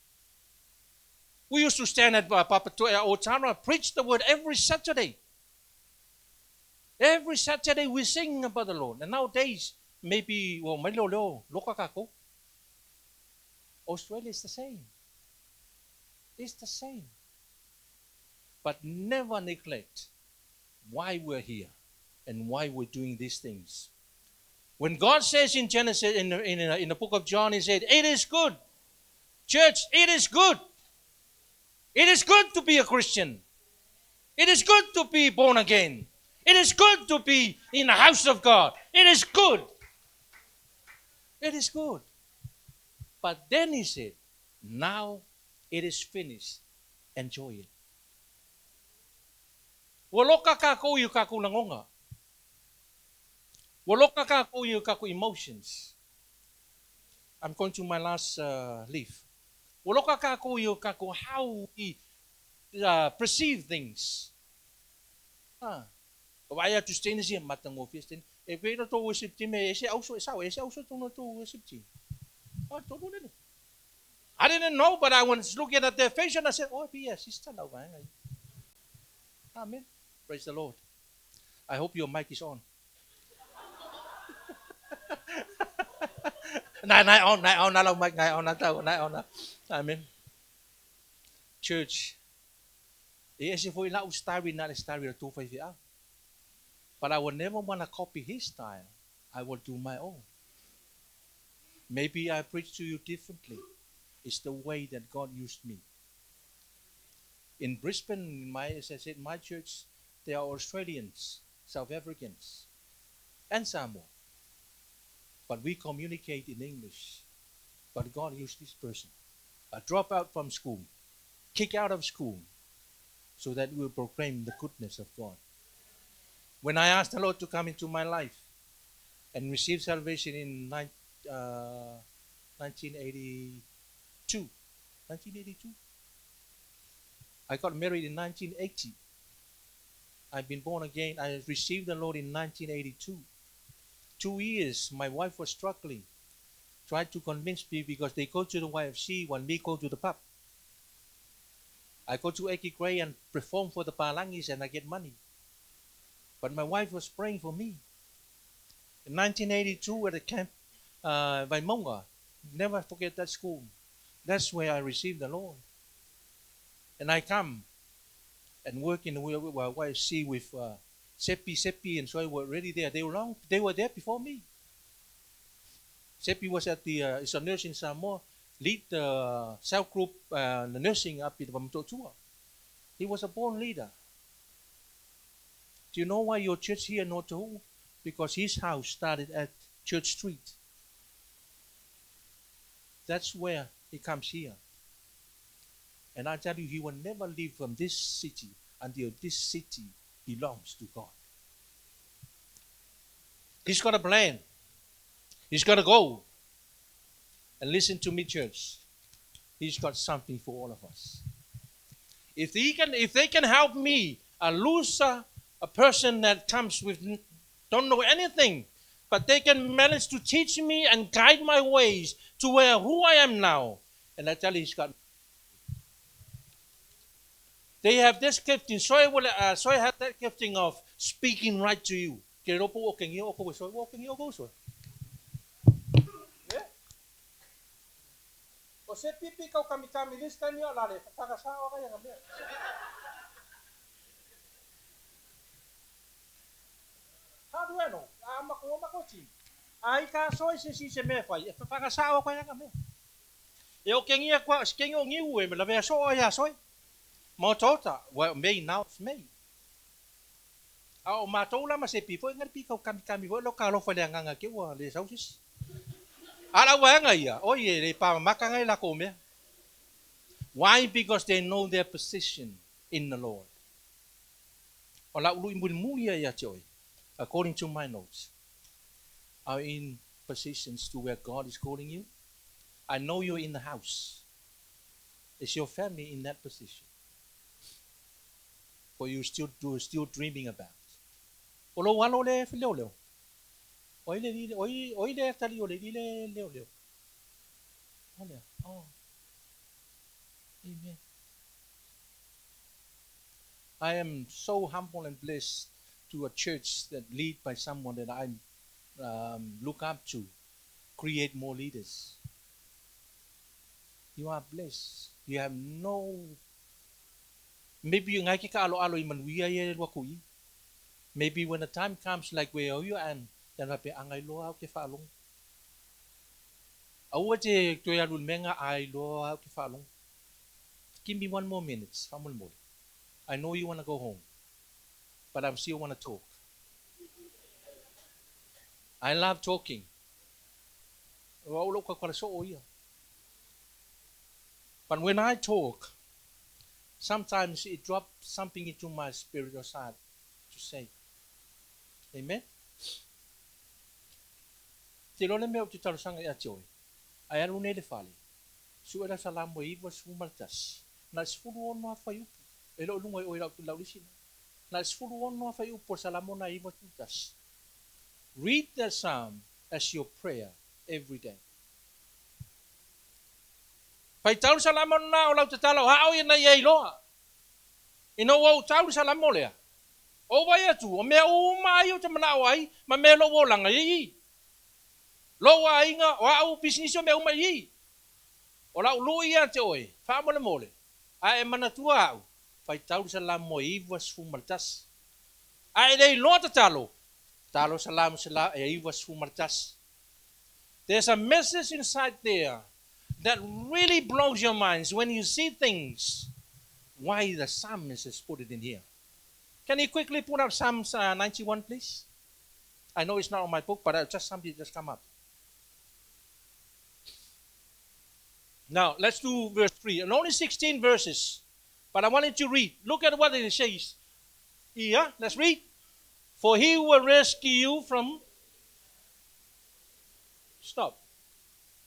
We used to stand at Papatoetoe Otara, preach the word every Saturday. Every Saturday we sing about the Lord. And nowadays, maybe, well, mai leo leo, loka kako. Australia is the same. It's the same. But never neglect why we're here and why we're doing these things. When God says in Genesis, in the book of John, He said, it is good. Church, it is good. It is good to be a Christian. It is good to be born again. It is good to be in the house of God. It is good. It is good. But then He said, now it is finished. Enjoy it. Ua loka kākou i o kākou lagonga. Ua loka kākou i o kākou emotions. I'm going to my last leaf. Ua loka kākou i o kākou how we perceive things. Ah. Vai atu stene sia matangofie stene. E pe tō worship team e se auso e sao, e se auso tōna tō worship team. Ah, tō lele. I didn't know, but I was looking at their face and I said, oh, be a sister now. Amen. Praise the Lord. I hope your mic is on. Nai nai on, nai on, nai mic, nai on, nai on, Amen. Church, e ese foi lau style na le style tō whai whia. But I will never want to copy his style. I will do my own. Maybe I preach to you differently. It's the way that God used me. In Brisbane, as I said, my church, there are Australians, South Africans, and Samoa. But we communicate in English. But God used this person. A dropout from school, kick out of school, so that we will proclaim the goodness of God. When I asked the Lord to come into my life and receive salvation in 1982, 1982, I got married in 1980. I've been born again. I received the Lord in 1982. 2 years, my wife was struggling, tried to convince me because they go to the YFC when me go to the pub. I go to Eki Gray and perform for the Palangis and I get money. But my wife was praying for me. In 1982 at the camp by Monga, never forget that school. That's where I received the Lord. And I come and work in the YFC with Seppi, Seppi, and so I were already there. They were there before me. Seppi was at the is a nurse in Samoa, lead the cell group, the nursing up in Motootua. He was a born leader. Do you know why your church here in Otahuhu? Because his house started at Church Street. That's where he comes here. And I tell you, he will never leave from this city until this city belongs to God. He's got a plan. He's got a goal. And listen to me, church. He's got something for all of us. If they can help me, a loser, a person that comes with don't know anything, but they can manage to teach me and guide my ways to where who I am now. And I tell you, he's got. They have this gifting. So I have that gifting of speaking right to you. Ke ropo o kengi o ko so o kengi o ko so. Yeah. O se pipi kau kami kami this time yo lale whakasa o ka yanga mea. How do I know? A mako o mako ti. Ai ka so se si se me whai. E whakasa o ka yanga mea. E o kengi a kwa kengi o ngiu e me la so o ya soi. Mo tota, well, me now it's me. A o mātou la ma se pi foi ngai pi kau kami kami foi lo ka lo fale nganga ke ua le sausis. Ala wa nga ia, o ye le pa maka ngai la ko mea. Why? Because they know their position in the Lord. O la ulu imuli muli ia te oi, according to my notes, are in positions to where God is calling you. I know you're in the house. Is your family in that position? For you still dreaming about. O lo walo le leo leo. O ile o ile tali o le ile leo leo. O lea. Oh. Amen. I am so humble and blessed to a church that lead by someone that I look up to, create more leaders. You are blessed. You have no. Maybe you ngai ke ka alo alo i manuia ye lua kui. Maybe when the time comes like where you am, then pe angai loa au ke whaalongo. Aua te toe alu menga ai loa au ke whaalongo. Give me one more minute. Whamole. I know you want to go home, but I still want to talk. I love talking. But when I talk, sometimes it drops something into my spiritual side to say. Amen? Te lole mea o te talosanga i a te oe. Ai alu nei le fale. Su era sa la mo iwa su maltas. Na 16 a fai upu. E lo lunga i oi lau lau lisi. Na 16 a fai upu sa la mo na iwa tutas. Read that psalm as your prayer every day. Fai tau sa la mo na o lau te tala o hao i na i loa. Ina ua o tau sa la mo lea. O vai atu, o mea uma ai o te mana o ai, ma mea lo o langa i. Lo wa inga, o au business o mea uma i. O lau lu ia te oe, wha mole mole. A e mana tua au, fai tau sa la mo iwa 11. A e lei loa tatalo, talo sa la mo sa la e 91. There's a message inside there that really blows your minds when you see things. Why the psalmist has put it in here. Can you quickly put up Psalms 91, please? I know it's not on my book, but just something just come up. Now, let's do verse 3. And only 16 verses, but I wanted to read. Look at what it says. Yeah, let's read. For he will rescue you from. Stop.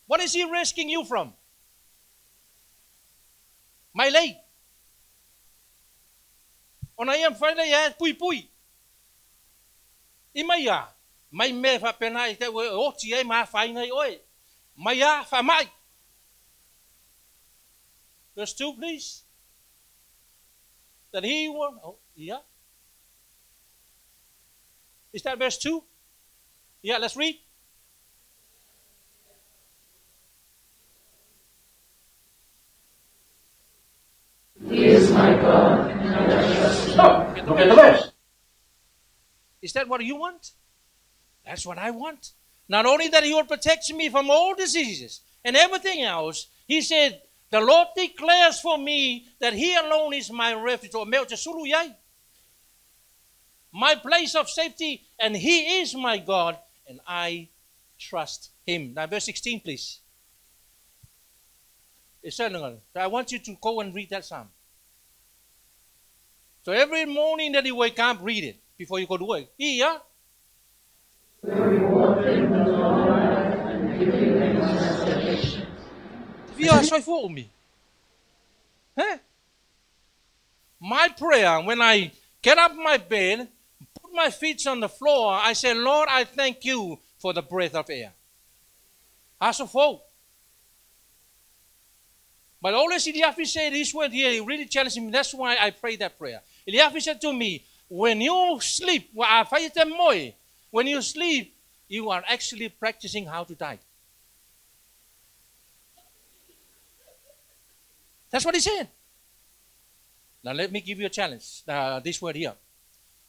What is he rescuing you from? Mai lei. Ona ia mawhai lei e pui pui. I mai a, mai me whapena i te ue oti e ma whainga i oe. Mai a, whamai. Verse 2, please. That he will, oh, yeah. Is that verse 2? Yeah, let's read. He is my God, and I trust him. Stop. Look at the verse. Is that what you want? That's what I want. Not only that he will protect me from all diseases and everything else, he said, the Lord declares for me that he alone is my refuge. My place of safety, and he is my God, and I trust him. Now, verse 16, please. I want you to go and read that psalm. So every morning that you wake up, read it before you go to work. Yeah. Reward them with long life and give you endless salvation. Huh? My prayer, when I get up my bed, put my feet on the floor, I say, Lord, I thank you for the breath of air. Aso fou. But always Eliafi said this word here, he really challenged me. That's why I prayed that prayer. Eliafi said to me, when you sleep, when you sleep, you are actually practicing how to die. That's what he said. Now let me give you a challenge. This word here.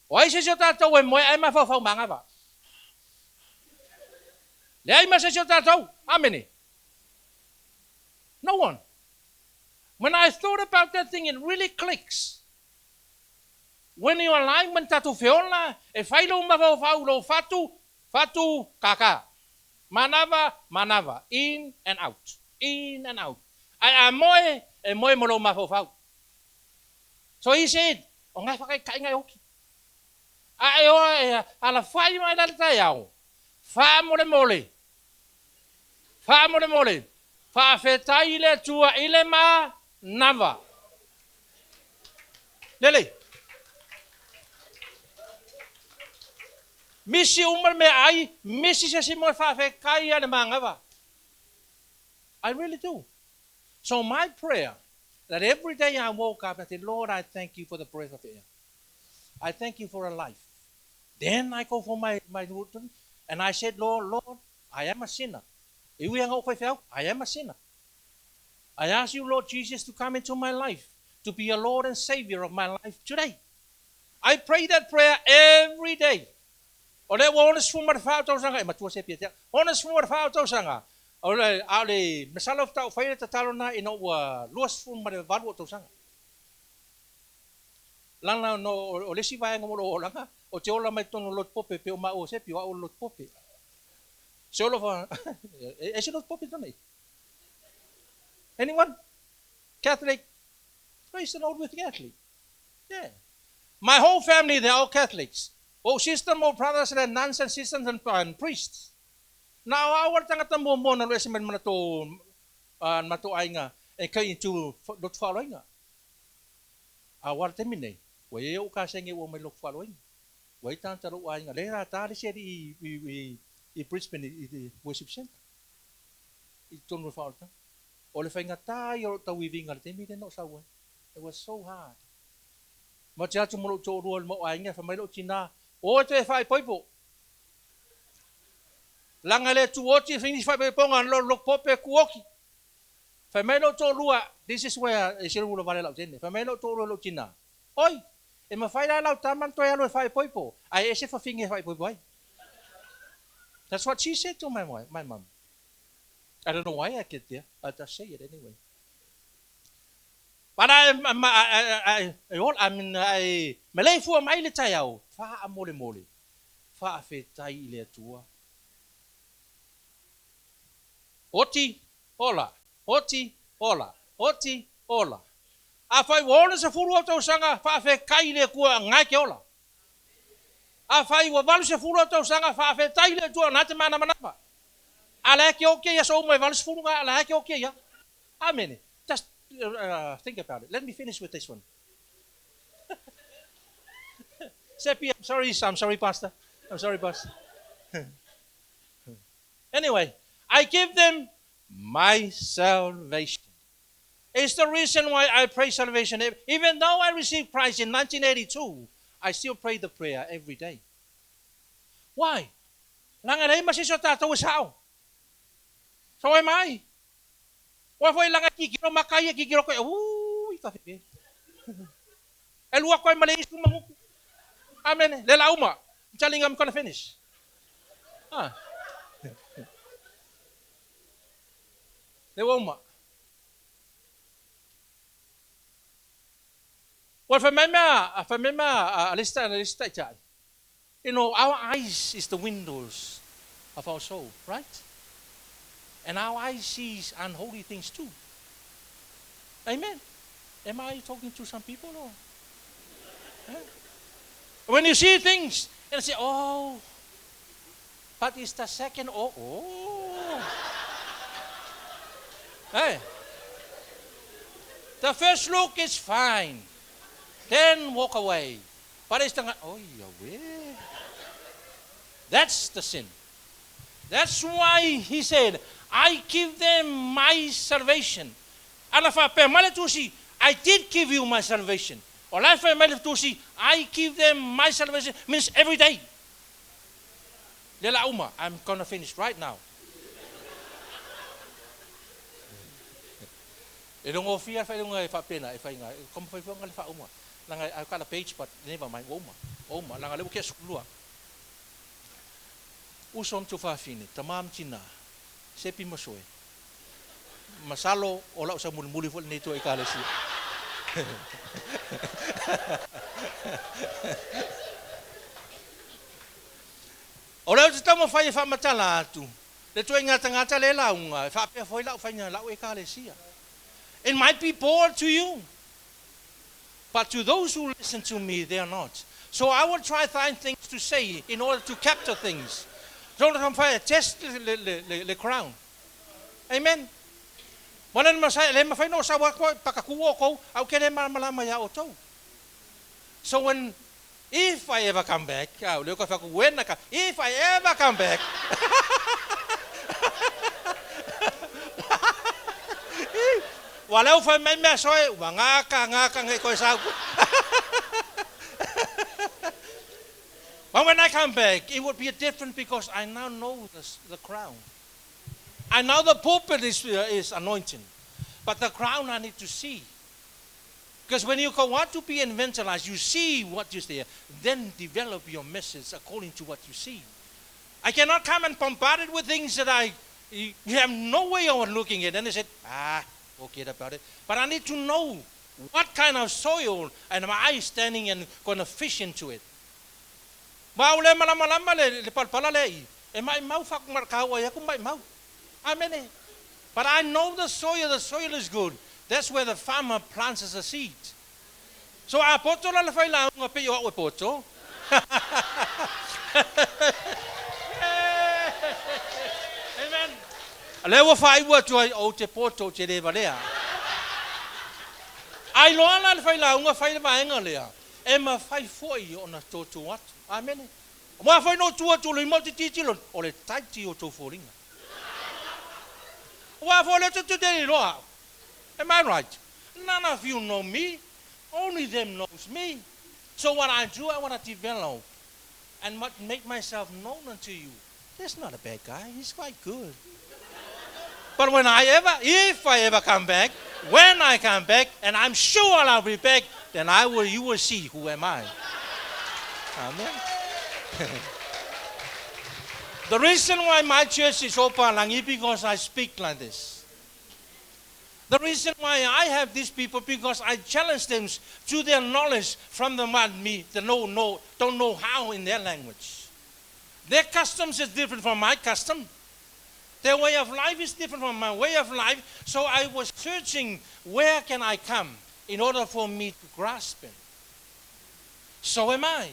Why se se tātou e moe ai mawhauwhau mangava? Le ai ma se se tātou. Amene. No one. When I thought about that thing, it really clicks. When you are alive, when tātou feola, e whailo mawhauwhau lo whatu, whatu kaka. Manava, manava. In and out. In and out. Ai a moe, e moe mo lo mawhauwhau. So he said, o ngai whakai kai ngai hoki. A e oa e ala whai mai la tai au. Wha mole mole. Wha mole mole. Wha whetai le tua ile ma nava. Lele. Misi umar me ai, misi se si moe wha whekai ane mangava. I really do. So my prayer, that every day I woke up and said, Lord, I thank you for the breath of air. I thank you for a life. Then I go for my routine, and I said, Lord, I am a sinner. I am a sinner. I ask you, Lord Jesus, to come into my life, to be a Lord and Savior of my life today. I pray that prayer every day. O le ua ona sefulu ma le fa o tausaga, e matua se pia tea. Ona sefulu ma le fa o tausaga. O le, a o le masalo tau whai le tatalo na ina ua 28 o tausaga. Lana no o lesi vaenga mo lo olanga, o te ola mai tono lot pope pe o ma o sepi o a o lot pope. Se olo fa, e se lot pope tōnei. Anyone? Catholic? Praise the Lord with Catholic. Yeah. My whole family, they're all Catholics. Oh, sister, more brothers and nuns and sisters and priests. Now, our tangata mo mo na lesi man mato ainga e kai into lot following. Awar te mine, wa e o ka senge o mai lot following. Wa i tanta lo ainga le ra ta le se i Brisbane i worship center. I tonu whaorta. O le whainga tā i o tau i vinga le te mine no saua. It was so hard. Ma te atu mo lo tō rua mo ainga wha mai lo tina. O te whai poipo. Langa le tu oti fini whai poiponga lo lo pope kuoki. Whai mai lo tō rua, this is where e selu ula vale lau tene. Whai mai lo tō rua lo tina. Oi, e ma whai lau taman toi alo e whai poipo. Ai e se whawhinge whai poipo ai. That's what she said to my mom. I don't know why I get there, but I say it anyway. But I me fua mai le tai au, wha a mole mole, wha a whetai i le atua. Oti, ola, oti, ola, oti, ola. A whai wona se furu au tausanga, wha a whekai le kua ngai ke ola. Afai ua 80 tausaga faafetai le Atua na te manamanama. A la e ke oke ia so uma e 80 nga la e ke oke ia. Amen. Just think about it. Let me finish with this one. Seppi, I'm sorry, Pastor. I'm sorry, Pastor. Anyway, I give them my salvation. It's the reason why I pray salvation. Even though I received Christ in 1982, I still pray the prayer every day. Why? Langa lei ma se tātou e sao. So am I. Wa foi langa kikiro makai kikiro koe. Ui, ka fepe. E lua koe male isu manguku. Amen. Le la uma. I'm telling you I'm gonna finish. Ah. Le uma. Well, for me, lista. You know, our eyes is the windows of our soul, right? And our eyes sees unholy things too. Amen. Am I talking to some people or? Huh? When you see things and say, oh, but it's the second, oh, oh. Hey. The first look is fine. Then walk away. But it's the, oh, yeah. That's the sin. That's why he said, I give them my salvation. Ala whapea mai le tusi, I did give you my salvation. O lai whai mai le tusi, I give them my salvation, means every day. Le la uma, I'm gonna finish right now. E longo fia whai lunga e whapena, e whai ngā, komo whai whai le wha uma. Langa, I've got a page, but never mind, uma. Uma, langa le uke sukulua. Uso mtu whawhine, tamam tina, sepi masoe. Masalo o lau sa mulimuli fo nei tua i kalesia. O leo te tama whai e whamatala atu. Le tua i ngata ngata le launga, e whapea foi lau whainga lau e kalesia. It might be bored to you, but to those who listen to me, they are not. So I will try find things to say in order to capture things. So I'm fire test le crown. Amen. Wala na masai le mafai no sa wa ko pakakuo ko au ke le malama ya otou. So when if I ever come back, au le ko fa when I if I ever come back. Wala u fai mai mea soe, ua ngaka ngaka ngai koe sau. But when I come back, it would be different because I now know the crown. I know the pulpit is anointing, but the crown I need to see. Because when you go out to be evangelized, you see what is there, then develop your message according to what you see. I cannot come and bombard it with things that you have no way of looking at. And they said, forget about it. But I need to know what kind of soil and am I standing and going to fish into it. Wa le malama lama le palpala le i. E mai mau whaku markau ai aku mai mau. Amen. But I know the soil is good. That's where the farmer plants the seed. So a poto la le whai la unga pe o poto. Amen. Le ua whai ua tuai o te poto te rewa lea. Ai loa la le whai la unga whai le vaenga lea. E ma whai foi o na tōtō atu. Amen. Mua whai no tua tū le mau te titilo o le taiti o tō fōringa. Wa fo le tu te roa. Am I right? None of you know me. Only them knows me. So what I do, I want to develop and make myself known unto you. That's not a bad guy. He's quite good. But when if I ever come back, when I come back, and I'm sure I'll be back, then you will see who am I. Amen. The reason why my church is Opalangi because I speak like this. The reason why I have these people because I challenge them to their knowledge from the mud me, the no, don't know how in their language. Their customs is different from my custom. Their way of life is different from my way of life. So I was searching where can I come in order for me to grasp it. So am I.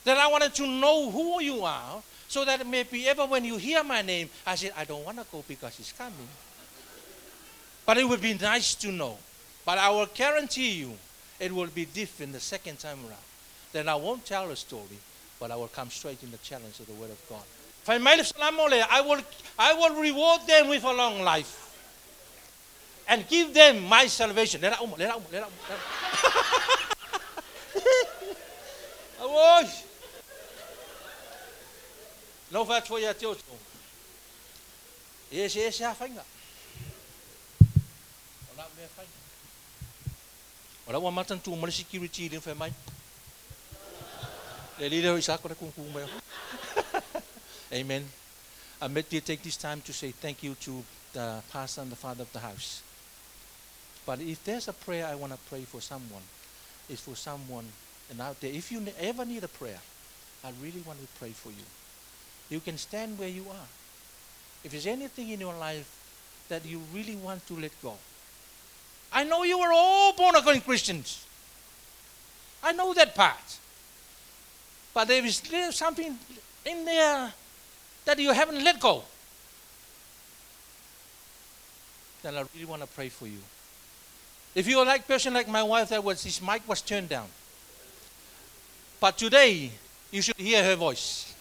That I wanted to know who you are, so that maybe ever when you hear my name, I said, I don't want to go because he's coming. But it would be nice to know. But I will guarantee you, it will be different the second time around. Then I won't tell a story, but I will come straight in the challenge of the Word of God. I will reward them with a long life and give them my salvation. Le uma, le uma, le uma. Oi! No fat for ya te oto. E se a whainga. O la mea whainga. O la ua matan tu mali security le whai mai. Le lile o isako le kungku mai. Amen. I met you take this time to say thank you to the pastor and the father of the house. But if there's a prayer I want to pray for someone, it's for someone and out there. If you ever need a prayer, I really want to pray for you. You can stand where you are. If there's anything in your life that you really want to let go. I know you were all born again Christians. I know that part. But there is still something in there that you haven't let go. Then I really want to pray for you. If you're like person like my wife, that was his mic was turned down. But today you should hear her voice.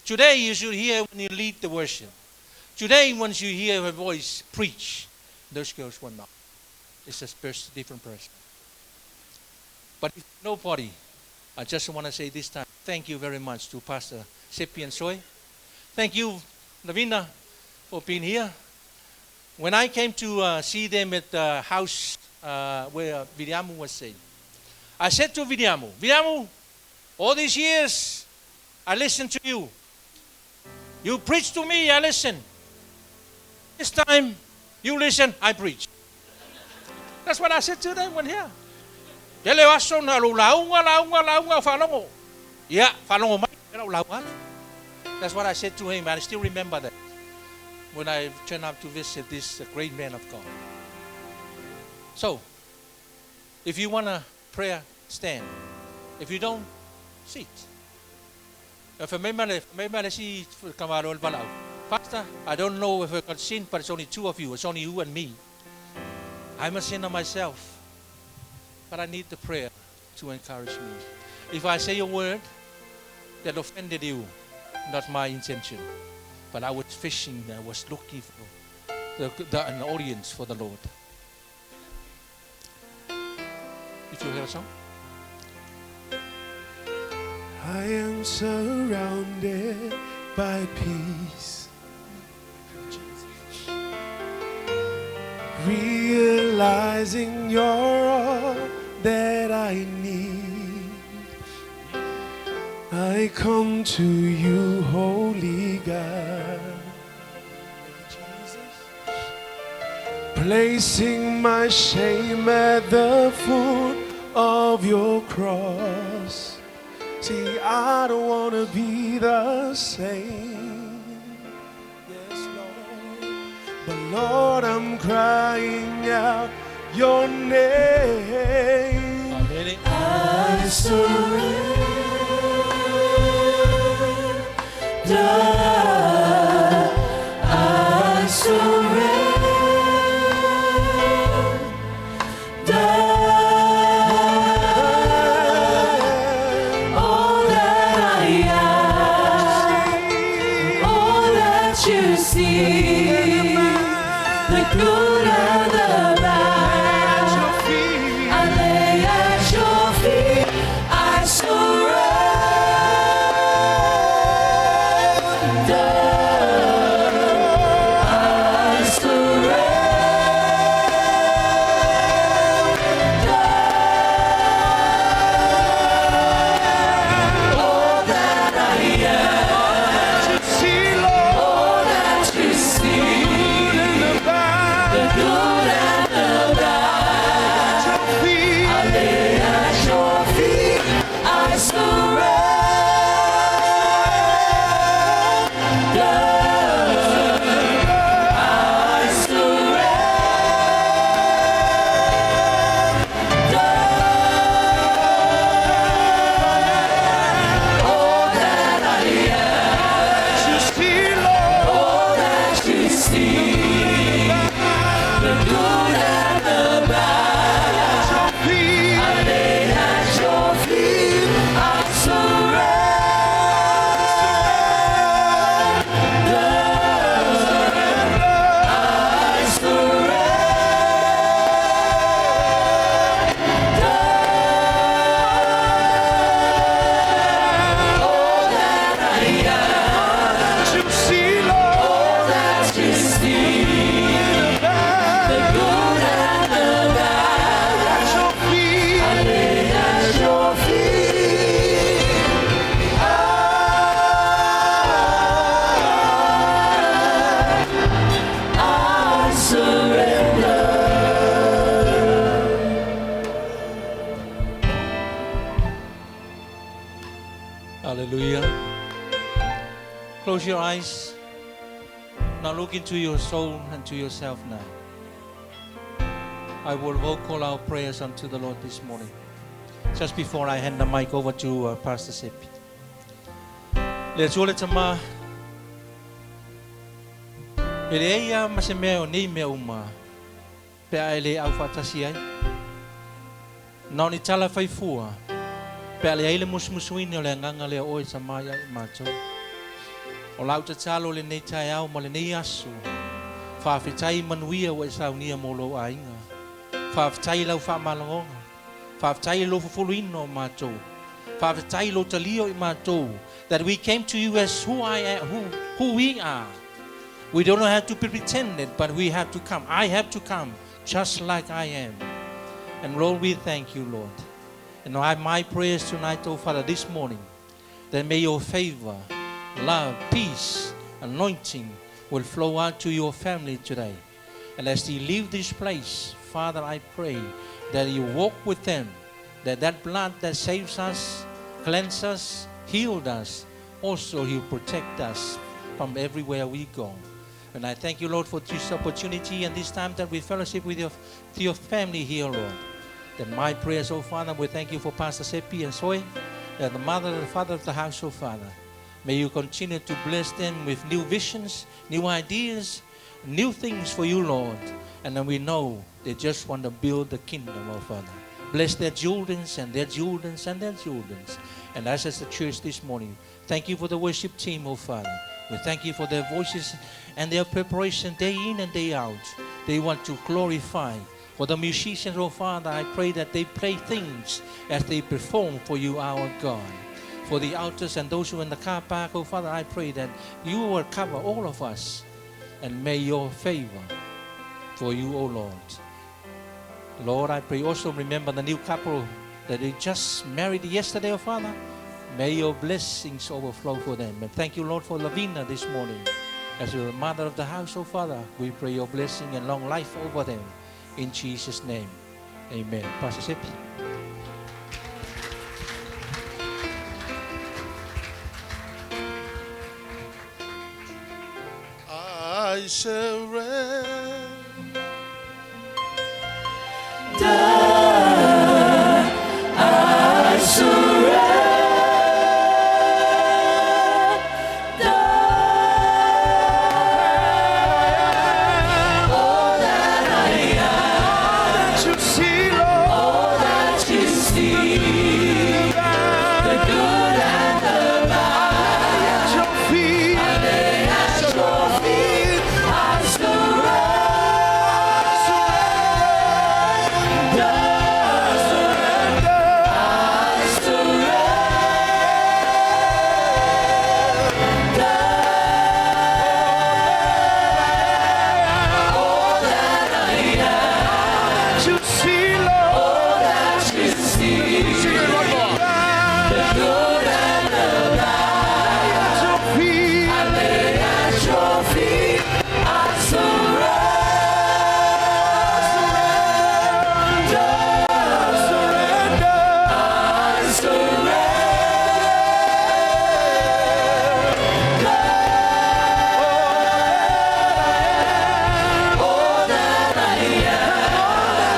Today you should hear when you lead the worship. Today, once you hear her voice preach, those girls will not. It's a different person. But if nobody, I just want to say this time, thank you very much to Pastor Seppi and Soy. Thank you, Lavina, for being here. When I came to see them at the house where Viriamu was staying, I said to Viriamu, Viriamu, all these years I listened to you. You preach to me, I listen. This time, you listen, I preach. That's what I said to them when here. Te le aso na lo launga, launga, launga, whalongo. Yeah, whalongo mai, launga. That's what I said to him, and I still remember that when I turned up to visit this great man of God. So, if you want a prayer, stand. If you don't, sit. Pastor, I don't know if I got sin, but it's only two of you. It's only you and me. I'm a sinner myself, but I need the prayer to encourage me. If I say a word that offended you, not my intention, but I was fishing, I was looking for an audience for the Lord. Did you hear a song? I am surrounded by peace. Realizing you're all that I need, I come to you, holy God, placing my shame at the foot of your cross. See, I don't want to be the same. Yes, Lord. But Lord, I'm crying out your name. Amen. I surrender. I surrender. All that I am, all that you see, the good and the bad, I lay at your feet. I surrender. I surrender. All that I am, all that you see, the good and the Hallelujah. Close your eyes. Now look into your soul and to yourself now. I will vocal our prayers unto the Lord this morning. Just before I hand the mic over to Pastor Sepi. Le Atua le Tama, e leai lava ma se mea o nei mea uma pe a e le aufaatasi ai. Na o ni tala fai fua pe a leai le musumusuina o le Agaga lea o oe Tama ia i matou. O lau tatalo lenei taeao ma lenei aso, faafetai manuia ua e saunia mo lou aiga. Faafetai i lau faamalogoga. Faafetai i lou fufuluina o matou. Faafetai i lou talia o i matou, that we came to you as who I am, who we are. We don't have to be pretended, but we have to come. I have to come just like I am. And Lord, we thank you, Lord. And I, my prayers tonight, oh Father, this morning, that may your favor, love, peace, anointing will flow out to your family today. And as they leave this place, Father, I pray that you walk with them, that that blood that saves us, cleanses us, healed us, also He'll protect us from everywhere we go. And I thank you, Lord, for this opportunity and this time that we fellowship with your family here, Lord. That my prayers, oh Father, we thank you for Pastor Sepi and Soy, the mother and the father of the house, oh Father. May you continue to bless them with new visions, new ideas, new things for you, Lord. And then we know they just want to build the kingdom, oh Father. Bless their children and their children and their children. And us as the church this morning, thank you for the worship team, oh Father. We thank you for their voices and their preparation day in and day out. They want to glorify. For the musicians, oh Father, I pray that they play things as they perform for you, our God. For the altars and those who are in the car park, oh Father, I pray that you will cover all of us and may your favor for you, oh Lord. Lord, I pray also remember the new couple that they just married yesterday, oh Father. May your blessings overflow for them. And thank you, Lord, for Lavina this morning. As the mother of the house, oh Father, we pray your blessing and long life over them. In Jesus' name, amen. Pastor Sepi. I surrender. I surrender. All that I am, All that you see, Lord, all that you see, the good and the bad, at your feet, I lay at your feet. I surrender. I surrender. All that I am, that you see, Lord, all that you see, the good and the bad, at your feet, I lay at your feet. I surrender. surrender. I surrender. All that I am,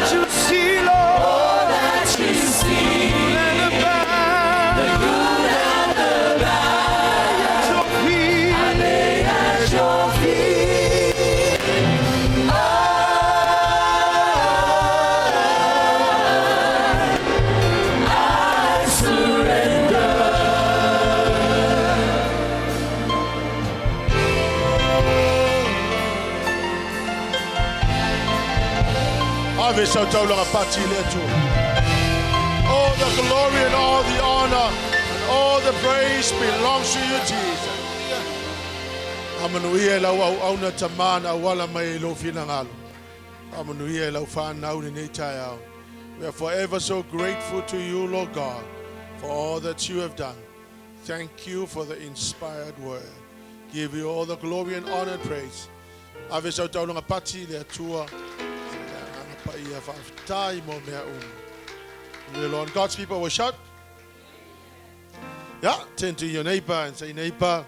That you see, Lord, all that you see, and the bad, the good and the bad, at your feet, I lay at your feet. I surrender. Ave sau taulaga pati le Atua. All the glory and all the honor and all the praise belongs to you, Jesus. Amanuia e lau au au na tamana au ala mai e lou finagalo. Amanuia e lau whanau ni nei taeao. We are forever so grateful to you, Lord God, for all that you have done. Thank you for the inspired word. Give you all the glory and honor and praise. Ave sau taulaga pati le Atua. Se le agaga paia faafetai mo mea uma. The Lord, God's people will shout. Yeah, turn to your neighbor and say, "Neighbor,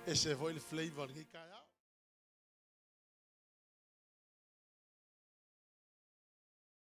ese foi le flavor lenei taeao."